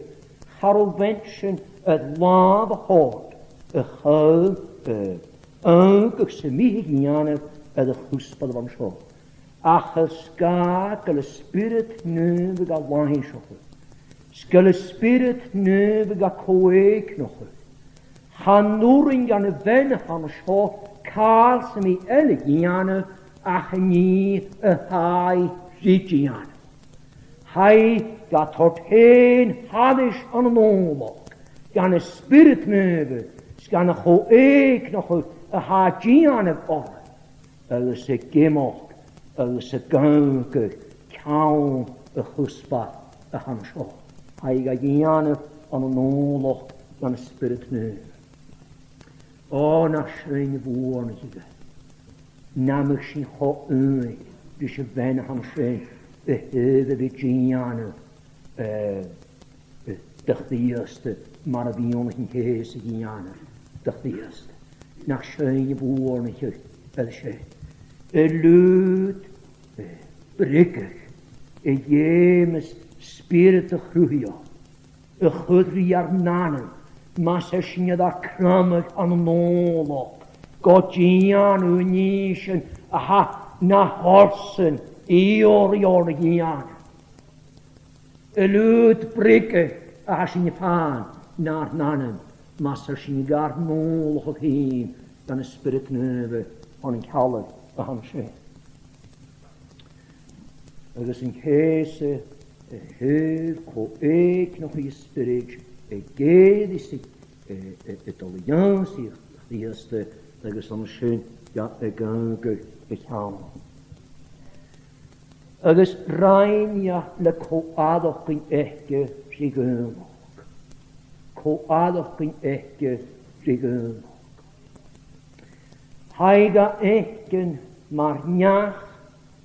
cha robh a' bhean sin air làmh a thoirt a chall, eh, ungadh sam bith a dhèanamh air a' chuspair a bh' ann an seo. Ach air sgàth gu bheil an Spiorad Naomh ga làimhseachadh, 's gu bheil an Spiorad Naomh ga co-èigneachadh, chan urrainn dhan a' bhean a th' ann an seo càil sam bith eile a dhèanamh ach an nì a tha i ri dhèanamh. Tha i ga toirt fhèin thairis ann an ùmhlachd dhan an Spiorad Naomh, 's dhan a' cho-èigneachadh a tha e a' dèanamh oirre, agus ag imeachd agus ag ungadh ceann a' chuspair a th' ann an seo. Tha i ga dhèanamh ann an ùmhlachd dhan an Spiorad Naomh. Ò, nach sinn a bhuannaich e. Nam biodh sinn cho aoigh ris a' bhean a th' ann an sin, a thaobh a bhith a' dèanamh, eh, eh, de Chrìosd mar a bhiodh e a' dèanamh. do Chrìosd, nach sinn a bhuannaich, a-nis e. A liuthad, eh, bhriogach a dh'fheumas Spiorad a' Chruthaigheir a chur ri ar n-anam, mas e sinn air ar cromadh ann an ùmhlachd, gu dèanamh an nì sin a tha na h-òrsan iarraidh oirnn a dhèanamh. A liuthad bhriogach a tha sinn a' faighinn nar n-anam, mas e sinn gar n-ùmhlachadh fhìn dhan an Spiorad Naomh ann an cealg a tha sin. Agus an cèis a thaobh co-èigneachadh an Spioraid, ag èirigh 's ag, eh, eh, a' dol a dh'ionnsaigh Chrìosda, agus an sin, yeah, ag ionnsachadh a cheann. Agus rinn e le co-fhaireachdainn aice ri dhaonnachd. Co-fhaireachdainn aice ri dhaonnachd. Tha e ga fhaicinn mar neach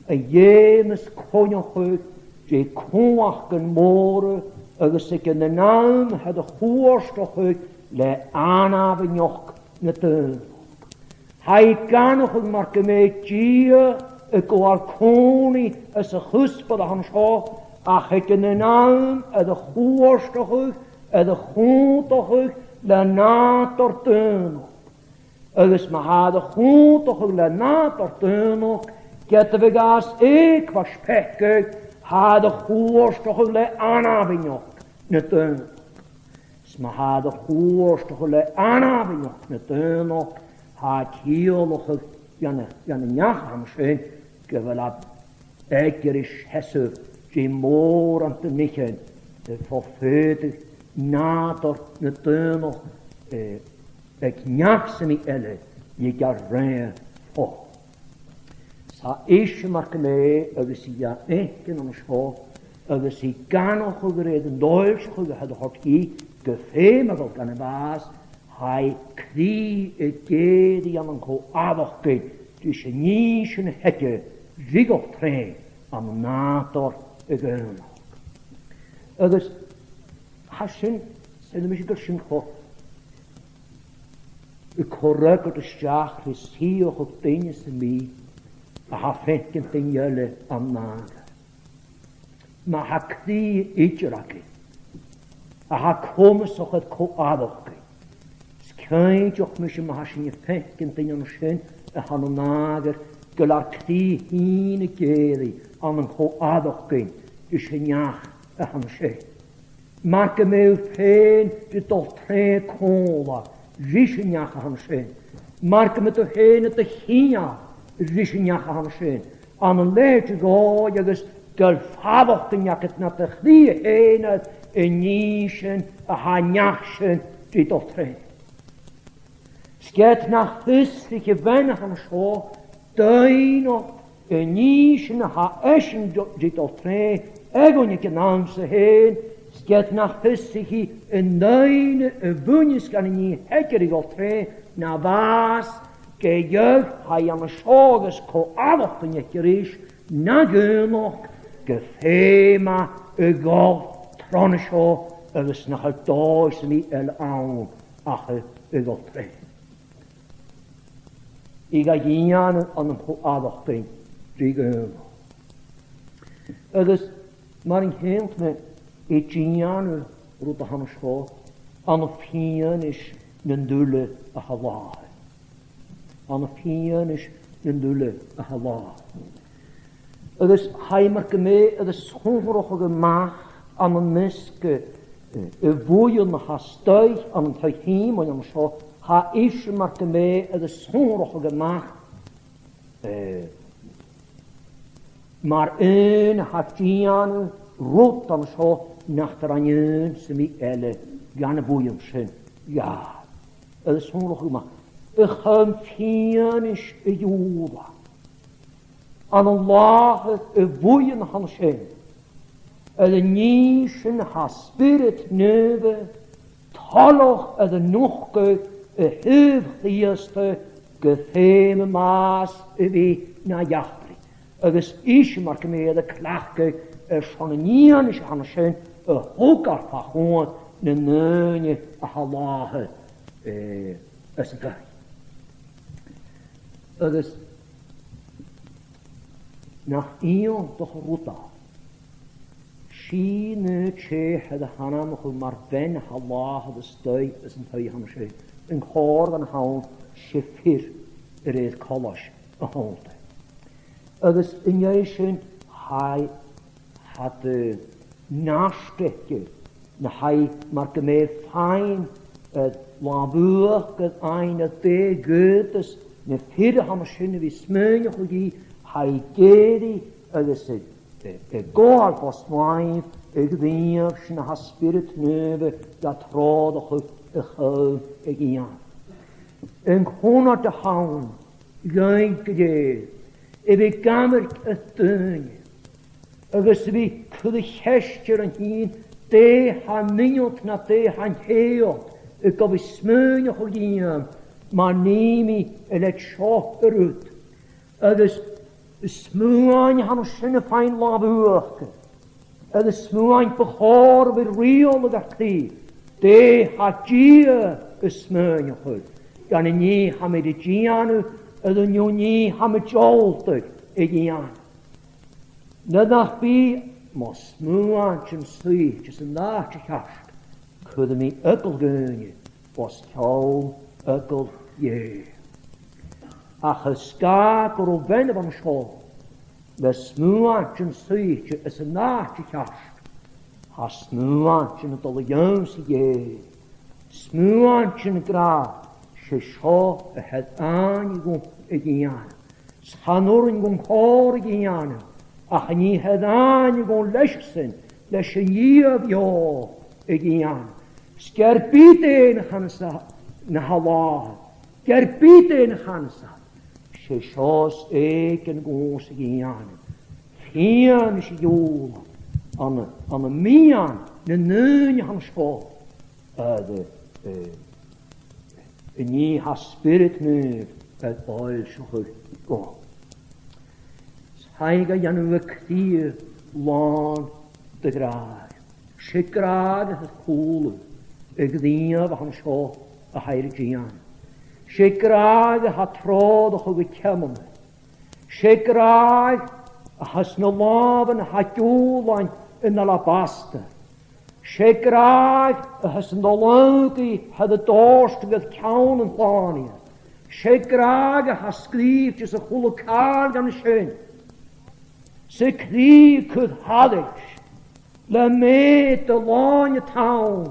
a dh'fheumas coinneachadh ri cumhachdan mòra agus aig an aon àm a tha air a chuairteachadh le anainmneachd na daonnachd. Tha e ag aithneachadh mar gum biodh Dia a' gabhail còmhnaidh anns a' chuspair a tha an seo, ach aig an aon àm air a chuairteachadh, air a chunntachadh le nàdar daonnachd. Agus ma tha e air a chunntachadh le nàdar daonnachd, ged a bhiodh e às aoibhneas peacaidh, tha e air a chuairteachadh le anainmneachd na daonnachd. Is ma tha e air a chuairteachadh le anainmneachd na daonnachd, tha e a' ciallachadh dhan, dhan an neach a tha sin gu bheil e ag iarraidh seasamh ri mòran de nithean, eh, fo fhèidh nàdar na daonnachd, eh, aig neach sam bith eile, nì e gu rèidh fo. 'S tha ise mar gum biodh agus i ga fhaicinn an seo, agus i ag aithneachadh gur e an t-fhoillseachadh a tha air a thoirt dhi gu feum a dhol dhan a' bhàs, tha i a' cridhe ag èirigh ann an co-fhaireachdainn ris an nì sin a th' aige ri dhol troimhe ann an nàdar a dhaonnachd. Agus tha sin, saoilidh mise gur sin cho, a' cur a-steach ri suidheachadh duine sam bith a tha a' faicinn duine eile ann an nàdar. Ma tha cridhe idir againn a tha comasach air co-fhaireachdainn, is cinnteach mise ma tha sinn a' faicinn duine an sin a tha ann an nàdar, gu bheil ar cridhe fhìn ag èirigh ann an co-fhaireachdainn ris an neach a tha an sin. Mar gum biodh tu fhèin ri dol troimhe còmhla ris an neach a tha an sin. Mar gum biodh tu fhèin air do chinneadh ris an neach a tha an sin. Ann an leithid a dhòigh agus gu bheil faireachdainn agad nad chridhe fhèin air an nì sin a tha an neach sin ri dol troimhe. 'S ged nach fiosraich a' bhean a tha an seo doimhneachd an nì sin a tha esan ri dol troimhe, aig an aon àm fhèin, 's ged nach fiosraich i an doimhne a bhuineas dhan an nì a tha e air a dhol troimhe, na bhàs, ge-tà, tha i an seo agus co-fhaireachdainn aice ris, na dhaonnachd, gu feum e a dhol tron a seo agus nach eil dòigh sam bith eile ann ach a, a dhol troimhe. I ga dhèanamh ann an co-fhaireachdainn ri dhaonnachd. Agus mar a chanadh mi, i a' dèanamh rud a tha an seo ann am fianais nan uile a tha làthair. Ann am fianais nan uile a tha làthair. Agus tha i mar gum biodh air a sònrachadh a-mach ann am measg, eh, a' bhuidheann a tha a-staigh ann an taigh Shìmoin an seo, tha ise mar gum biodh air a sònrachadh a-mach, eh, mar aon a tha a' dèanamh rud an seo nach do rinn aon sam bith eile dhan a' bhuidheann sin dha. Air a sònrachadh a-mach. A chum fianais a dh'fhuireach ann an làthair a' bhuidheann a tha an sin, air an nì sin tha Spiorad Naomh toileach air a nochdadh a thaobh Chrìosda gu feum am bàs a bhith na eachdraidh. Agus ise mar gum biodh air a cleachdadh airson an fhianais a tha an sin a thogail fa chomhair nan daoine a tha làthair, eh, às an taigh. Agus nach iongantach an rud a tha sin, an tè a tha air a h-ainm a chur mar bhean a tha a' laighe a-staigh às an taigh a th' ann an sin, an còrr dhen a th' ann, 's e fir a rèir choltais a th' annta. Agus an dèidh sin, tha, tha e, eh, neart aice, na tha e mar gum biodh e a' faighinn, eh, làmh-uachdar fhaighinn air dè dh'fhaodas na fir a th' ann an sin a bhith a' smaoineachadh rithe, tha e ag èirigh agus e, e, e a' gabhail bos-làimh a' ghnìomh sin a tha an Spiorad Naomh ga treòrachadh a chum a dhèanamh. An cunnart a th' ann dhuinn gu lèir, a bhith ag amharc air daoine, agus a bhith a' cur a' cheist air an fhìrinn, dè tha an inntinn no dè tha an tè ud a' gabhail smaoineachadh dhìom, mar nì mi a leithid seo a rud. Agus smuain a th' ann an sin a' faighinn làmh-uachdair, agus smuain bu chòir a bhith a' riaghladh ar cridhe, dè tha Dia a' smaoineachadh, gun an nì tha mi ri dèanamh, air an nì tha mi deònach a dhèanamh. Nuair nach bi mo smuaintean suidhichte san àite cheart, cuiridh mi eagal dhaoine os cionn eagal Dhè. Ach is dòcha gun robh a' bhean a bh' ann an seo le smuaintean suidhichte san àite cheart, tha smuaintean a' dol a dh'ionnsaigh Dhè, smuaintean ag ràdh, 's e seo a tha air àithne dhomh a dhèanamh. 'S chan urrainn dhomh còir a dhèanamh, ach an nì a tha air àithne dhomh leis-san, leis an Dia bheò a dhèanamh. 'S ge bith dè na chanas na tha làthair, ge bith dè na chanas, 's e seo as èiginn dhòmhsa a dhèanamh. Fianais a ghiùlan ann, ann am meadhan nan daoine a th' ann an seo, eh, eh, an nì a tha an Spiorad Naomh air fhoillseachadh dhomh. 'S tha e ga dhèanamh a' cridhe làn de ghràdh. 'S e gràdh a tha air cùl a' ghnìomh a th' ann an seo a tha e ri dèanamh. 'S e gràdh a tha a' treòrachadh a cheumannan. 'S e gràdh a tha sna làmhan a tha a' giùlan an alabastar. 'S e gràdh a tha san fhalanghaidh a tha air a dòrtadh air ceann an t-Slànaigheir. 'S e gràdh a tha sgrìobhte sa chuile càil dhen sin, 's a' cridhe a' cur thairis le meud de làithean a th' ann,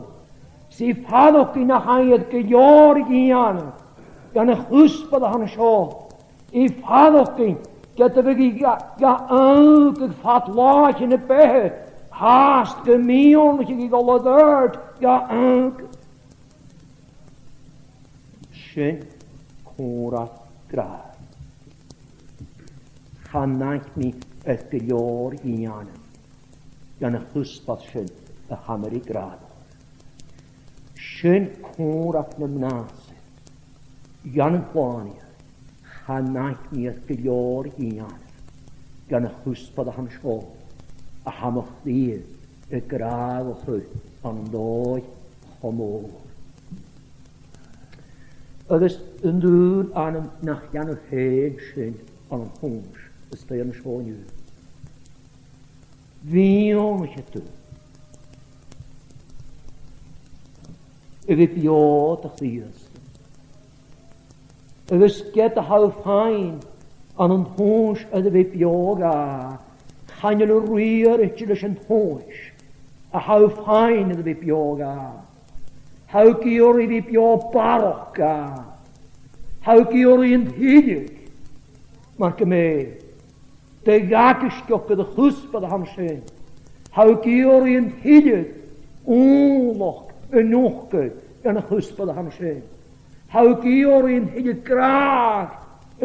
's i a' faireachdainn nach eil iad gu leòr a dhèanamh dhen a' chuspair a th' ann an seo. I a' faireachdainn ged a bhiodh i ga, ga fhangail fad làithean a beatha, fhathast gum miannaicheadh i a dhol air adhart ga fhangail. Sin còmhradh gràdh. Chan fhaic mi air gu leòr a dhèanamh dhen a' chuspair sin a tha mi ri gràdh. Sin còmhradh na mnàsaich dhen an t-Slànaighear. Chan fhaic mi air gu leòr a dhèanamh dhen a' chuspair a th' ann an seo a tha mo chridhe a' gràdhachadh ann an dòigh cho mòr. Agus an dùil ann nach dèan thu fhèin sin ann an tomhas a-staigh an seo an-diugh. Bhith an-còmhnaidh a' dol a bhith beò do Chrìosd. Agus ged a tha thu fhèin ann an tomhas air a bhith beò dha, chan eil thu riaraichte leis an tomhas a tha thu fhèin air a bhith beò dha. Tha thu ag iarraidh a bhith beò barrachd dha. Tha thu ag iarraidh an tuilleadh, mar gum biodh, de dh'aithisgeachd air a' chuspair a th' ann an sin. Tha thu ag iarraidh an tuilleadh ùmhlachd a' nochdadh dhen a' chuspair a th' ann an sin. Tha thu ag iarraidh an tuilleadh gràdh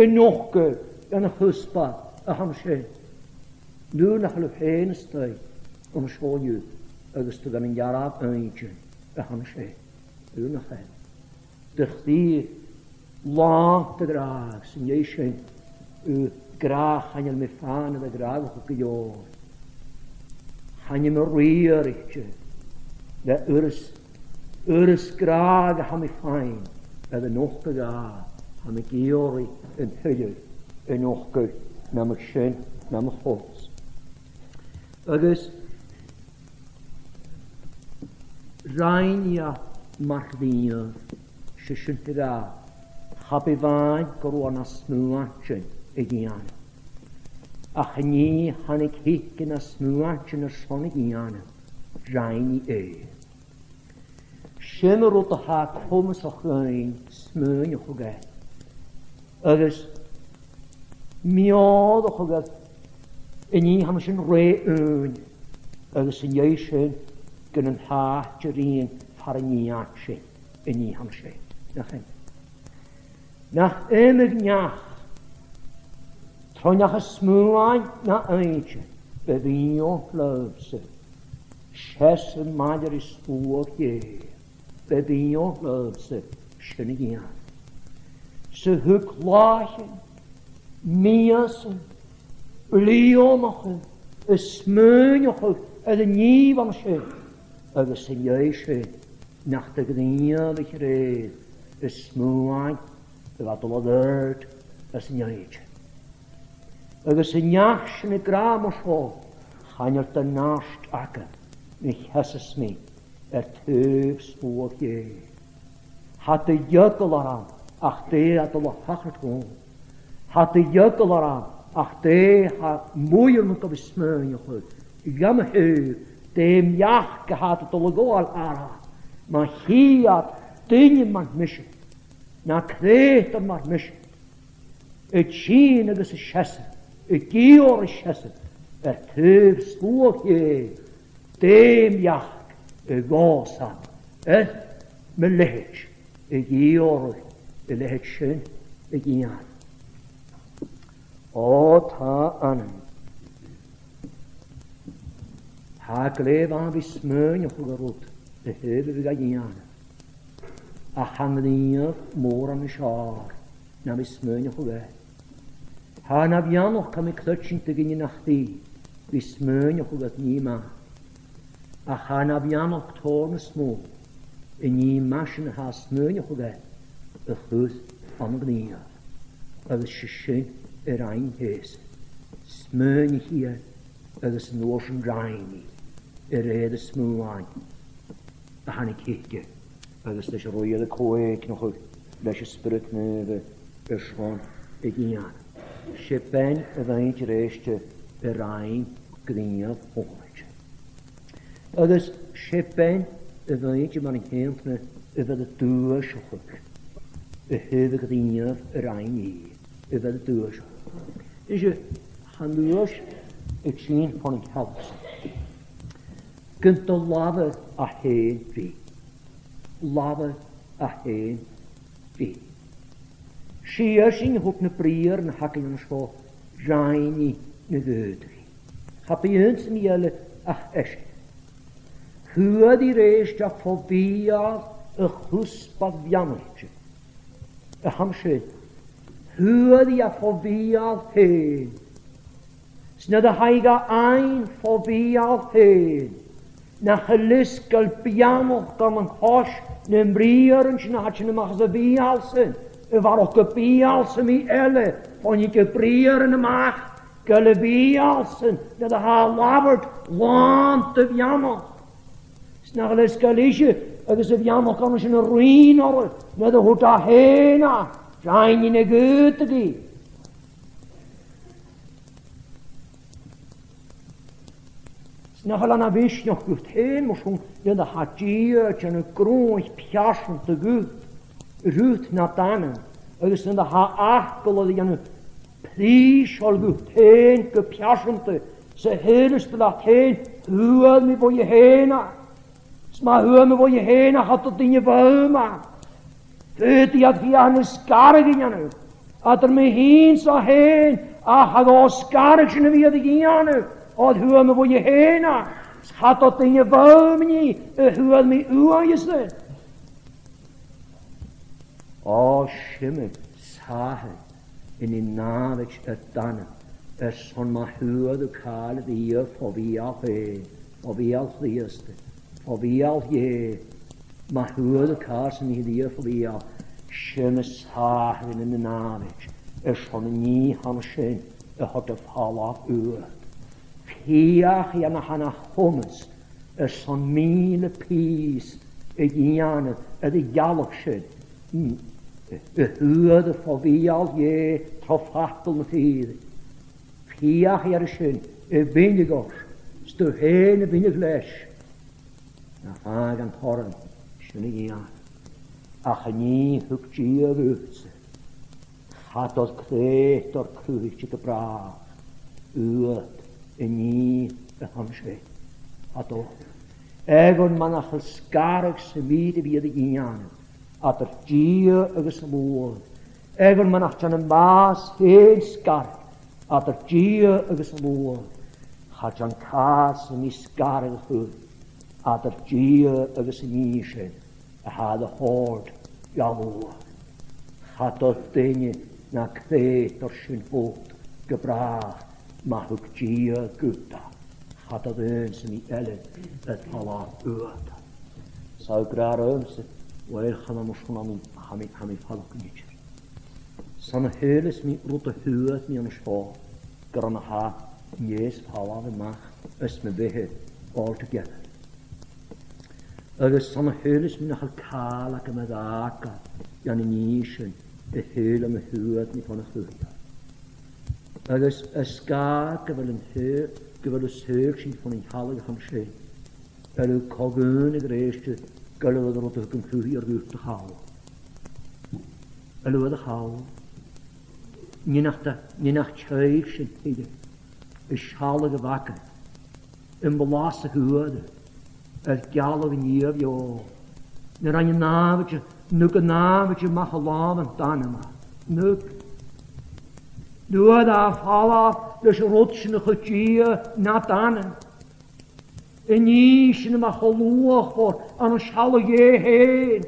a' nochdadh dhen a' chuspair a th' ann an sin. Nuair nach eil thu fhèin a-staigh an seo an-diugh agus tu dhan an dearbh inntinn a th' ann an sin. Nuair nach eil. Do chridhe làn de ghràdh, 's an dèidh sin, a ghràdh, chan eil mi fhèin air a ghràdhachadh gu leòr. Chan eil mi riaraichte le uireas, uireas gràdh a tha mi fhèin air a nochdadh e, tha mi ag iarraidh an tuilleadh a nochdadh na mu sin, na mu chos. Agus rinn e mar ghnìomh, 's e sin a ràdh, cha b' e a-mhàin gun robh e na smuaintean a dhèanamh, ach an nì thàinig thuice na smuaintean airson a dhèanamh, rinn e e. Sin an rud a tha comasach dhuinn smaoineachadh air, agus meòrachadh air an nì a tha sin rè ùine, agus an dèidh sin gun an t-àite a ruighinn far an nì a tha sin, an nì a tha sin. Nach e? Nach iomadh neach, tro neach a smuain na innse, b' e bhith leamsa seasamh maille ri sluagh Dhè, b' e bhith leamsa sin a dhèanamh. 'S a thug làithean, mìosan, bliadhnaichean a' smaoineachadh air an nì bh' ann sin, agus an dèidh sin nach do ghnìomhaich e e, a' smuain a bha dol air adhart às an àite. Agus an neach sin ag ràdh mar seo, chan eil duine àrd agam, ma sheasas mi air taobh sluagh Dhè. Tha dad eagal orm ach dè tha dol a thachairt dhomh. Tha dad eagal orm ach dè tha muinntir mo ghabh a' smaoineachadh, gam thaobh, dè am beachd a tha iad a' dol a ghabhail orm, ma chì iad duine mar mise, no creutair mar mise, a' tighinn agus a' seasamh, ag iarraidh seasamh air taobh sluagh Dhè, dè am beachd a ghabhas iad air mo leithid a dh'iarraidh a leithid sin a dhèanamh? O, tha ann. Tha e glè mhath a bhith smaoineachadh air rud a thaobh a bhith ga dhèanamh. Ach tha an gnìomh mòran nas fheàrr na bhith smaoineachadh air. Tha na bheannachd a tha mi a' creidsinn do dhuine nach bi, bhith smaoineachadh air nì math. Ach tha na bheannachd tòrr nas motha an nì math sin a tha e a' smaoineachadh air a chur ann an gnìomh. Agus 's e sin a rinn Ìosa. Smaoinich e air agus an uair sin rinn e a rèir a' smuain a thàinig thuice, agus leis an robh e air a co-èigneachadh leis an Spiorad Naomh airson a dhèanamh. 'S e bean a bh' innte a-rèist a rinn gnìomh chomhairle. Agus 's e bean a bh' innte mar an ceudna a bha air a duaiseachadh a thaobh a' ghnìomh a rinn i, a bha air a duaiseachadh. Is e, chan duais a' tighinn fon an cealg-sa. Gun do labhair e fhèin rithe. Labhair e fhèin rithe. 'S e sin a thuirt na briathran a th' againn an seo, rinn i na dh'fhaodadh i. Cha b' e ionnsaigh eile ach esan. Fhuair i a-rèist e fo bheul a chuspair bheannaichte. A chionn sin, fhuair i e fo bheul fhèin. 'S nuair a tha i ga fhaighinn fo bheul fhèin, nach eil fhios gu bheil beannachd ann an cois nam briathran sin a tha tighinn a-mach às a bheul-san, a bharrachd gu beul sam bith eile, fon a thig na briathran a-mach, gu bheil a bheul-san, nuair a tha e a' labhairt, làn de bheannachd. 'S nach eil fhios gu bheil ise agus a' bheannachd ann an sin a' ruighinn oirre, nuair a thuirt e fhèin e, rinn i na dh'fhaodadh i. 'S nach eil e na mhisneachd dhut fhèin, mar sin, nuair a tha Dia a' dèanamh gruaim pearsanta dhut, riut nad anam, agus nuair a tha facal air a dhèanamh prìseil dhut fhèin gu pearsanta, 's a shaoileas tu leat fhèin, fhuair mi bho Dhia fhèin e. 'S ma fhuair mi bho Dhia fhèin e, cha do dhuine bhuam e. Faodaidh iad fhèin na sgaradh a dhèanamh eadar mi fhìn 's e fhèin, ach cha ghabh an sgaradh sin a bhith air a dhèanamh, oir fhuair mi bho Dhia fhèin e, 's cha do dhuine bhuam i a fhuair mi uaithe-san. O, 's iomadh sàthair a nì nàmhaid air d' anam airson ma fhuair thu càil a Dhia fo bheul fhèin, fo bheul Chrìosda, fo bheul Dhè, ma fhuair thu càil sam bith a Dhia fo bheul. Sin an sàth-rìgh na nàmhaid, airson an nì a th' ann an sin a thoirt air falbh uat. Feuch dè na th' ann a chumas airson mìle pìos a dhèanamh air a' ghealach sin, mm, a fhuaradh fo bheul Dhè tro fhacal na fìrinn. Feuch air sin, a mhilleadh ort, 's tu fhèin a mhilleadh leis. Na fàg an torann sin a dhèanamh. Ach an nì thug Dia dhutsa, cha toir creutair cruthaichte gu bràth uat an nì a th' ann sin. Cha toir. Eadhon mura h-eil sgaradh sam bith a bhithear a' dèanamh eadar Dia agus an t-sluagh, eadhon mura h-eil am bàs fhèin sgaradh eadar Dia agus an t-sluagh, cha dèan càil sam bith sgaradh a chur eadar Dia agus an nì sin a tha air a thoirt dhan t-sluagh. Cha toir duine no creutair sin dhut gu bràth ma thug Dia dhut e. Cha toir aon sam bith eile air falbh uat. 'S e ag ràdh riumsa, uill, chan eil mar sin, tha mi, tha mi, tha mi a' faireachdainn idir. 'S ann a shaoileas mi rud a fhuair mi an seo, gur ann a tha an Dè air falbh a-mach às mo bheatha altogether. Agus 's ann a shaoileas mi nach eil càil agam air fhàgail dhen nì sin a shaoil mi a fhuair mi bhon a' chruthadair. Agus air sgàth gu bheil an t-, gu bheil an saoghal sin bhon an t-sealladh a th' ann an sin, a bheil thu co-dhùnadh a-rithist gu bheil an rud a thug an Cruthaighear dhut a chall? A bheil thu a' call? Nì nach do, nì nach teagaidh sin tuilleadh an sealladh a bh' agad, am blas a fhuair thu air gealladh an Dia bheò, nuair a rinn an nàmhaid, nuair a rinn an nàmhaid a-mach à làmhan d' anama. Nuair, nuair a dh'fhalbh leis an rud sin a chuir Dia nad anam. An nì sin a bha cho luachmhor ann an sealladh Dhè fhèin,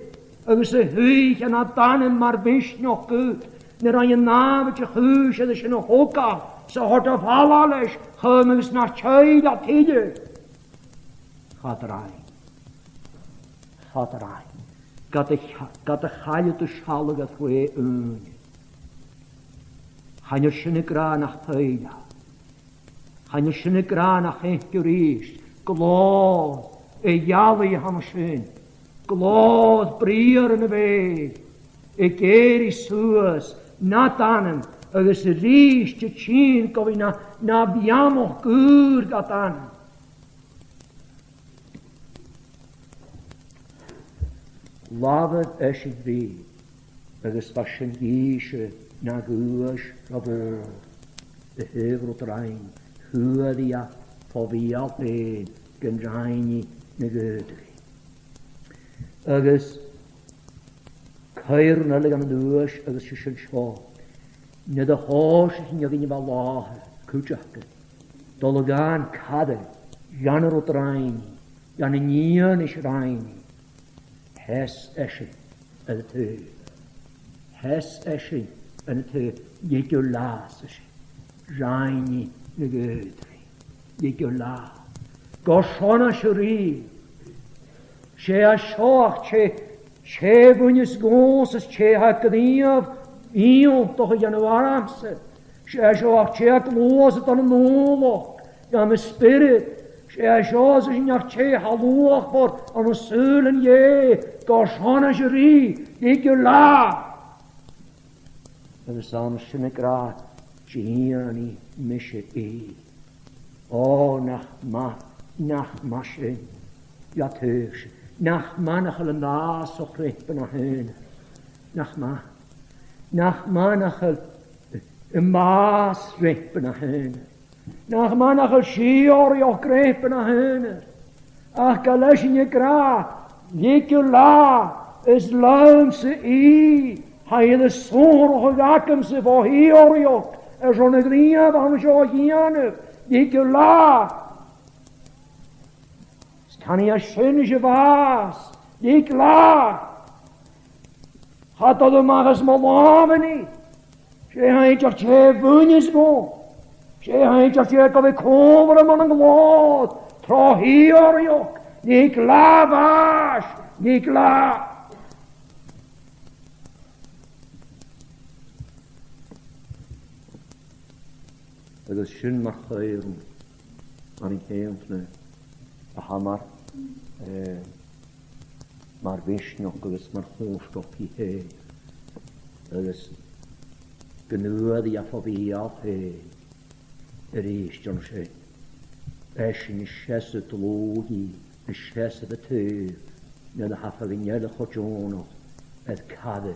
agus a shuidhich nad anam mar mhisneachd dhut, nuair a rinn an nàmhaid a' chùis air sin a thogail 's a thoirt air falbh leis, chum agus nach teagaidh e tuilleadh. Cha do rinn. Cha do rinn. Ged a cha-, ged a chailleadh tu sealladh air tro ùine. Chan eil sin ag ràdh nach tuilleadh. Chan eil sin ag ràdh nach fhaic thu a-rithist glòir a' gheallaidh a th' ann an sin, glòir briathran a' bheil, ag èirigh suas nad anam agus a-rithist a' tighinn gu bhith na, na bheannachd ùr gad anam. Labhair esan rithe, agus bha sin dhìse na dhuais gu mòr, a thaobh rud a rinn, fhuair i e fo bheul fhèin gun do rinn i na dh'fhaodadh i. Agus cuireadh e leis an duais, agus 's e sin seo, nuair a thòisich an fheadhainn a bha làthair, cuideachd, dol a dh'fhaighinn cara dhen an rud a rinn i, dhen an fhianais a rinn i, sheas esan air an taobh. Sheas esan air an taobh, dh'fhaodadh leas esan. Rinn i na dh'fhaodadh i. Dh'fhaodadh leas. Gu sònraichte rithe. 'S e seo ach tè, tè a bhuineas dhòmhsa, 's tè a tha gnìomh iongantach a' dèanamh ormsa. 'S e seo ach tè a gluasaid ann an ùmhlachd, dhan mo spiorad. 'S e seo, 's e seo ach tè a tha luachmhor ann an sùilean Dhè, gu sònraichte rithe, dh'fhaodadh leas. Agus ann an sin ag ràdh, dèan i mise i. Ò, nach math, nach math sin, dha taobh sin. Nach math nach eil am bàs so creipeach na h-aonar. Nach math. Nach math nach eil am bàs creipeach na h-aonar. Nach math nach eil sìorraidheachd creipeach na h-aonar. Ach gu bheil esan ag ràdh, dh'fhaodadh leas, is leamsa i, tha i air a shònrachadh agamsa bho shìorraidheachd, airson a' ghnìomh a tha mi seo a dhèanamh, dh'fhaodadh leas. Is canaidh e sin ris a' bhàs, dh'fhaodadh leas. Cha toir thu a-mach às mo làmhan i. 'S e th' ann ach tè a bhuineas dhomh. 'S e th' ann ach tè gu bhith còmhla rium ann an glòir, tro shìorraidheachd, dh'fhaodadh leas, dh'fhaodadh leas. Agus sin mar chuimhne ann an ceann a tha mar, eh, mar mhisneachd agus mar chomhfhurtachd i fhèin. Agus gun d' fhuair i a' fo bhith a' fèin a-rithist an sin. Esan a' seasamh dlùth, a' seasamh a' taobh, nuair a tha feadhainn eile cho deònach air cara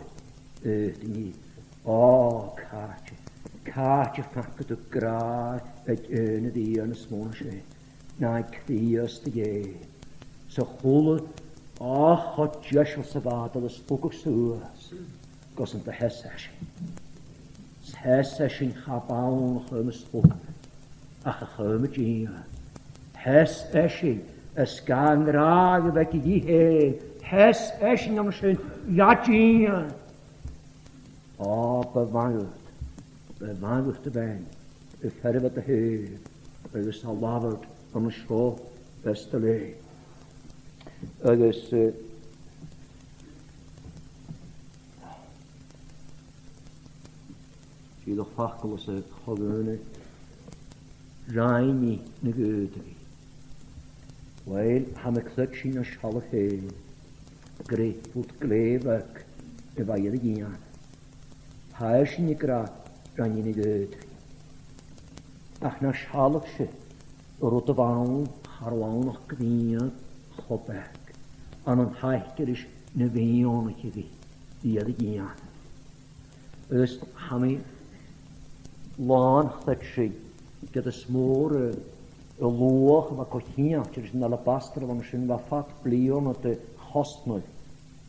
fhaighinn. Ò, càit, càit am faca tu gràdh aig aon a bhith ann as motha sin, na aig Crìosd Dhè? 'S a h-uile, ò, cho deiseil 's a bha iad a' slugadh suas gus an do sheas esan. Sheas esan, cha b' ann a chum a slugadh, ach a chum a dìon. Sheas esan, is gun robh gràdh aige fhèin, sheas esan an sin ga dìon. Ò, bu mhath dhut, bu mhath dhut a bhean, a' feirmeadh do thaobh agus a' labhairt an seo às do leth. Agus, eh, dìreach facal às a' cho-dhùnaidh, rinn i na dh'fhaodadh i. Uill, tha mi a' creidsinn nas sealbh fhèin gur e rud glè bheag a bha i air a dhèanamh. Tha esan ag ràdh, rinn i na dh'fhaodadh i. Ach nas sealbh-se, an rud a bh' ann, cha robh ann ach gnìomh cho beag, ann an taca ris na mianaichean a bha i air a dhèanamh. Agus tha mi làn chreidsinn gur e as motha a luach a bha co-cheangailte ris an alabastar a bh' ann an sin, bha fad bliadhna de chosnadh,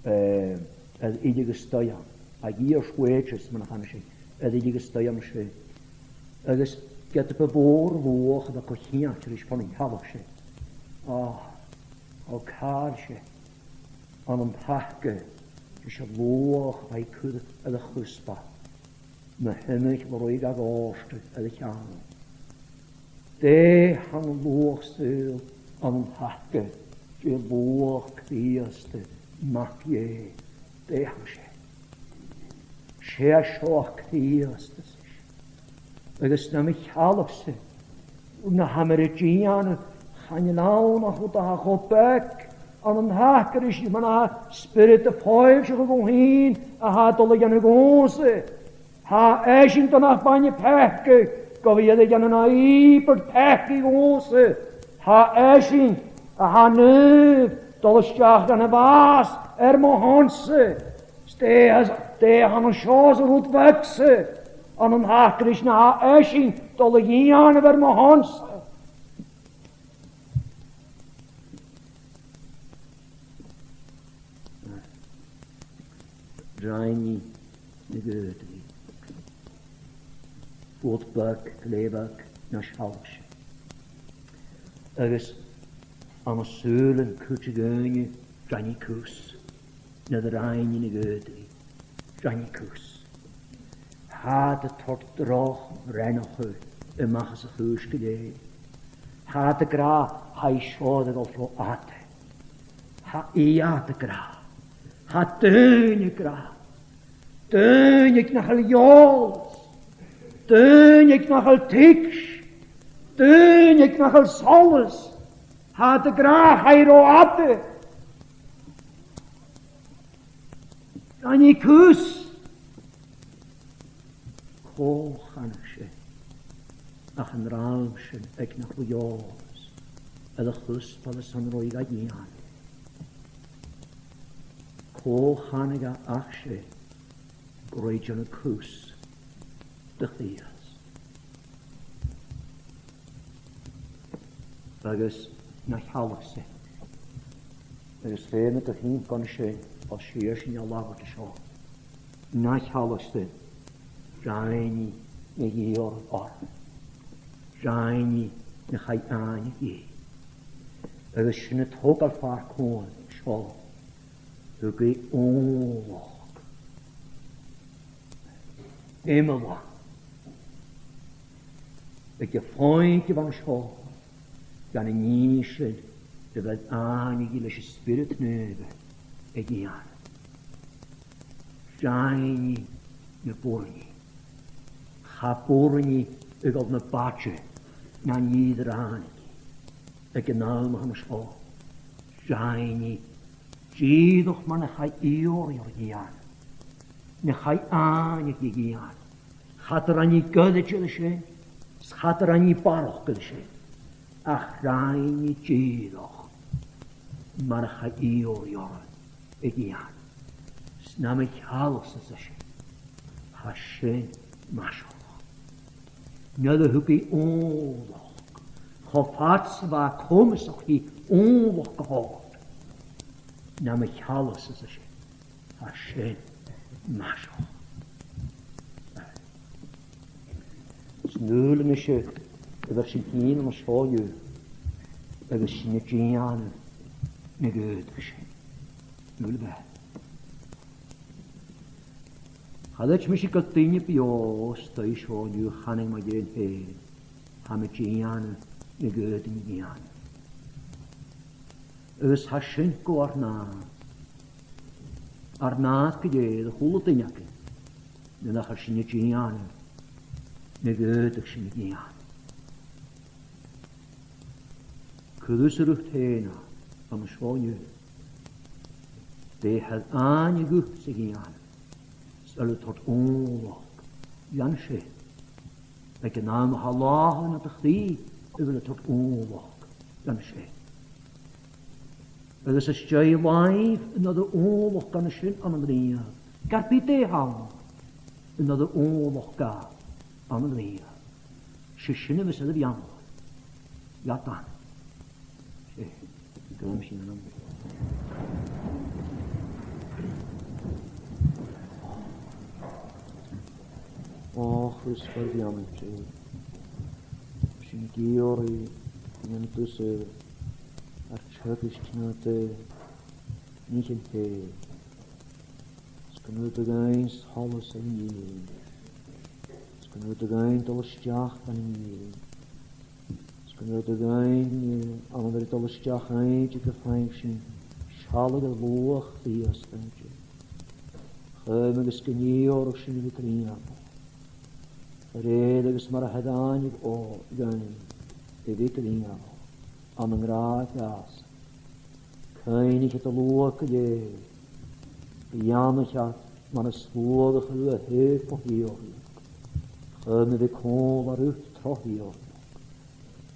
eh, air uile gu stoidhle, a' ghear-wages, mar a chanas sinn, air uile gu stoidhle an sin. Agus ged a bu mhòr an luach a bha co-cheangailte ris fon an t-sealladh sin, ò, ò, càit a bheil seo? Ann an taca ris an luach a bha i a' cur air a' chuspair, mu thimcheall an ruith ga dhòrtadh air a cheann. Dè tha na luchd-saoghail ann an taca ri luach Chrìosda, Mac Dhè? Dè tha seo? 'S e seo Crìosd, is. Agus nam shealbh-sa, na tha mi air a dhèanamh, chan eil ann ach rud a tha cho beag, ann an taca ris mar a tha Spiorad a' foillseachadh dhomh fhìn a tha a' dol a dhèanamh dhòmhsa. Tha esan, dè nach b' ann a' peacadh, gu bhith air a dhèanamh na ìobairt peacaidh dhòmhsa. Tha esan a tha naomh a' dol a-steach dhan a' bhàs air mo shon-sa. 'S dè, 's dè tha an seo 's an rud bheag-sa, ann an taca ris na tha esan a' dol a dhèanamh air mo shon-sa? Rinn i na dh'fhaodadh i. Rud beag, glè bheag, nas sealbh-sa. Agus ann an sùilean cuid de dhaoine, rinn i cus. Nuair a rinn i na dh'fhaodadh i, rinn i cus. Tha iad a' toirt droch reanachadh a-mach às a' chùis gu lèir. Tha iad ag ràdh, tha i seo air a dhol tro fhada. Tha iad ag ràdh, tha daoine ag ràdh, daoine aig nach eil eòlas, daoine aig nach eil tuigse, daoine aig nach eil solas, tha iad ag ràdh, tha i ro fhada. Rinn i cus. Cò chanadh seo ach an dream sin aig nach robh eòlas air a' chuspair airson an robh i ga dhèanamh? Cò chanadh ach seo gun robh i a' dèanamh cus do Chrìosd? Agus na shealbh-sa. Agus feumaidh tu tighinn gun sin, os cionn sin a labhairt an seo. Na shealbh-sa, rinn i na dh'iarr oirre. Rinn i na chaidh àithneadh dhi. Agus sin a' togail far comhair seo, thug i ùmhlachd iomlan aig a' phuing a bh' ann an seo, dhan an nì sin a bha àithneadh dhi leis an Spiorad Naomh a dhèanamh. Rinn i na b' urrainn dhi. Cha b' urrainn dhi a dhol na b' fhaide na an ìre a ràinig i aig an àm a th' ann an seo. Rinn i dìreach mar nach fhaigheadh iarraidh oirre dhèanamh, nach fhaigheadh àithne oirre dhèanamh. Cha do rinn i goirid air sin, 's cha do rinn i barrachd air sin, ach rinn i dìreach mar nach fhaigheadh iarraidh oirre a dhèanamh. 'S nam sheallas-sa sin, tha sin math seo. Nuair a thug i ùmhlachd, cho fad 's a bha e comasach dhi ùmhlachd a thoirt, nam sheallas-sa sin, tha sin math seo. 'S an dùil leam-sa a bhith sinn fhìn an seo an-diugh, agus sinn a' dèanamh na dh'fhaodadh sinn. An dùil leam-sa. Cha chreid mise gu bheil duine beò a-staigh an seo an-diugh a chanadh mu dheidhinn fhèin, tha mi a' dèanamh na dh'fhaodadh mi dhèanamh. Agus tha sin gu ar n-àite. Ar n-àite gu lèir a h-uile duine againn, nuair nach eil sinn a' dèanamh na dh'fhaodadh sinn a dhèanamh. Cuir thusa riut fhèin ann an seo an-diugh. Dè tha àithne dhut-sa a dhèanamh, 's a bheil thu a' toirt ùmhlachd dhan sin, aig an àm a tha làthair nad chridhe, a bheil thu a' toirt ùmhlachd dhan sin. Agus às dèidh làimh an toirt ùmhlachd dhan sin ann am bliadhna, ge b' e dè th' ann, an toirt ùmhlachd dha ann am bliadhna. 'S e sin a bhios air a bheannachadh. Iad ann. 'S e. Gabhaidh sinn an t-ainm. Ò, Chrìosd ar beannaichte, sinn ag iarraidh gun dèan tusa ar teagasg nad nithean fhèin. 'S gun urrainn dhuinn solas a nì. 'S gun urrainn dhuinn dol a-steach dhan nì. 'S gun urrainn dhuinn, eh, an uair a dhol a-steach innte gum faigh sinn sealladh air luach Chrìosd innte. Chum agus gun iarradh sinn a bhith gnìomhach. A rèir agus mar a thàinig e dhuinn a bhith gnìomhach. Ann an ngràdh às. Cuimhnich air do shluagh gu lèir. Beannaich iad mar as luaithe a chuir thu a thaobh bho shìorraidheachd. Chum a bhith còmhla riut tro shìorraidheachd.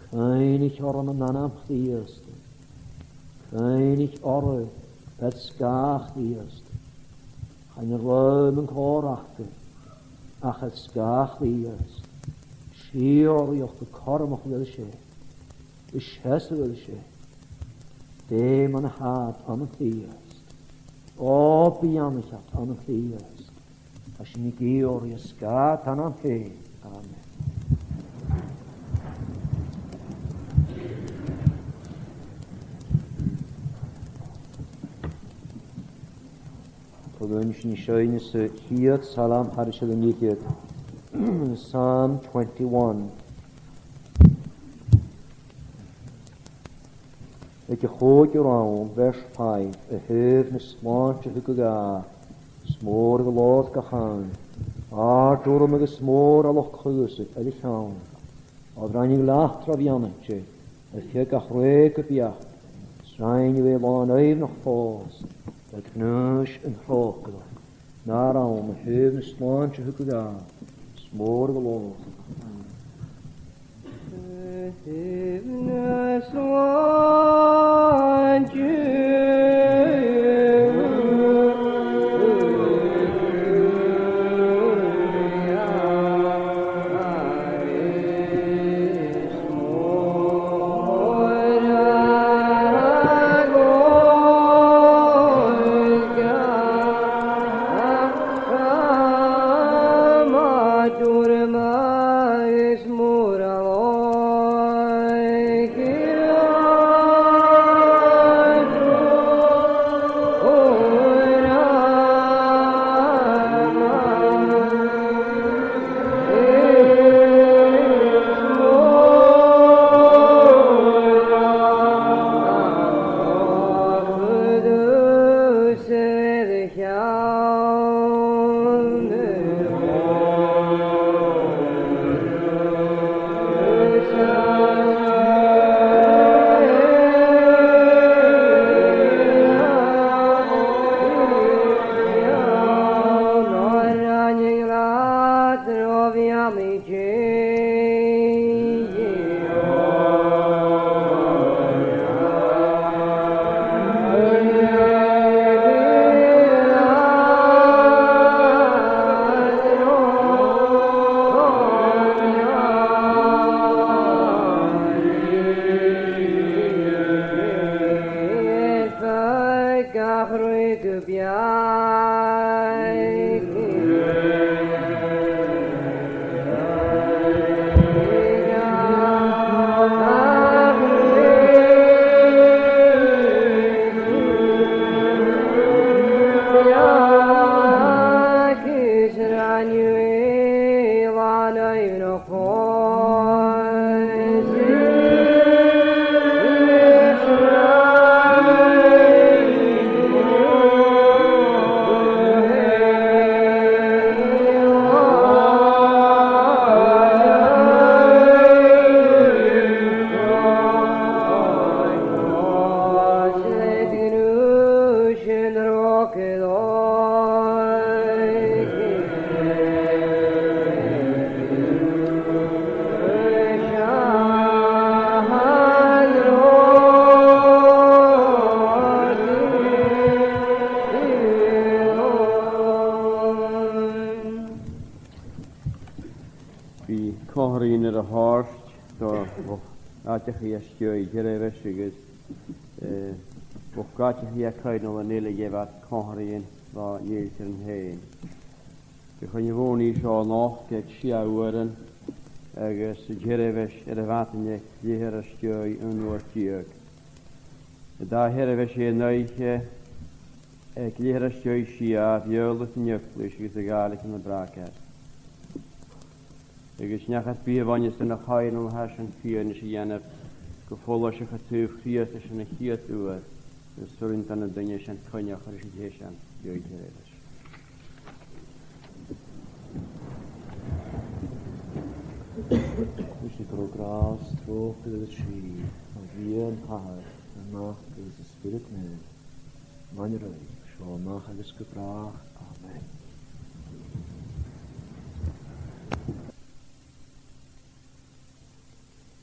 Cuimhnich orra ann an ainm Chrìosd. Cuimhnich orra air sgàth Chrìosd. Chan e rùm an còir aca, ach air sgàth Chrìosd. Sìorraidheachd gu cothromach a bheil seo. Is seasamh a bheil seo. Dè mar a tha iad ann an Crìosd. Ò, beannaich iad ann an Crìosd. Tha sinn ag iarraidh air sgàth d' ainm fhèin. Amen. Tha sinn a' seinn sa chiad salm thairis air an fhichead. Psalm twenty-one. Aig a' chòigeamh rann, verse five, a thaobh na slàinte a thug thu dha, 's mòr a ghlòir gach àm, àrd urram agus mòr a loch-chùisean air a cheann. Oir rinn thu leat ro bheannaichte, air feadh gach rè gu beachd, 's rinn thu e làn-aoibhneach fòs, air cnuis an tròcair. Na rann, a thaobh na slàinte a thug thu dha, 's mòr a ghlòir. A thaobh na slàinte. Bidh comharraidhean air a thoirt do bho-, aideachadh às dèidh Deirbheis agus, eh, bho-, aideachadh a' choitheanail an uile gheibh iad comharraidhean bho Nèilsean fhèin. Bidh a' choinneamh-mhòine seo a-nochd aig sia uairean agus an t-seirbheis air a' mhadainn aig leth-uair às dèidh aon uair deug. An dà sheirbheis an oidhche aig leth-uair às dèidh sia, Beurla san eaglais agus a' Ghàidhlig ann am Bràgar. Agus neach air bith a bhuineas dhan a' choitheanail a tha sinn fianais a dhèanamh gum foillseach an taobh Chrìosd airson a' chiad uair, is urrainn dhan an duine sin coinneachadh ris an t-seisean deiseil. Is gun robh gràs, tròcair agus sìth, a Dhia an t-Athair, an Mac agus an Spiorad Naomh, maille ribh, seo a-mach agus gu bràth. Amen.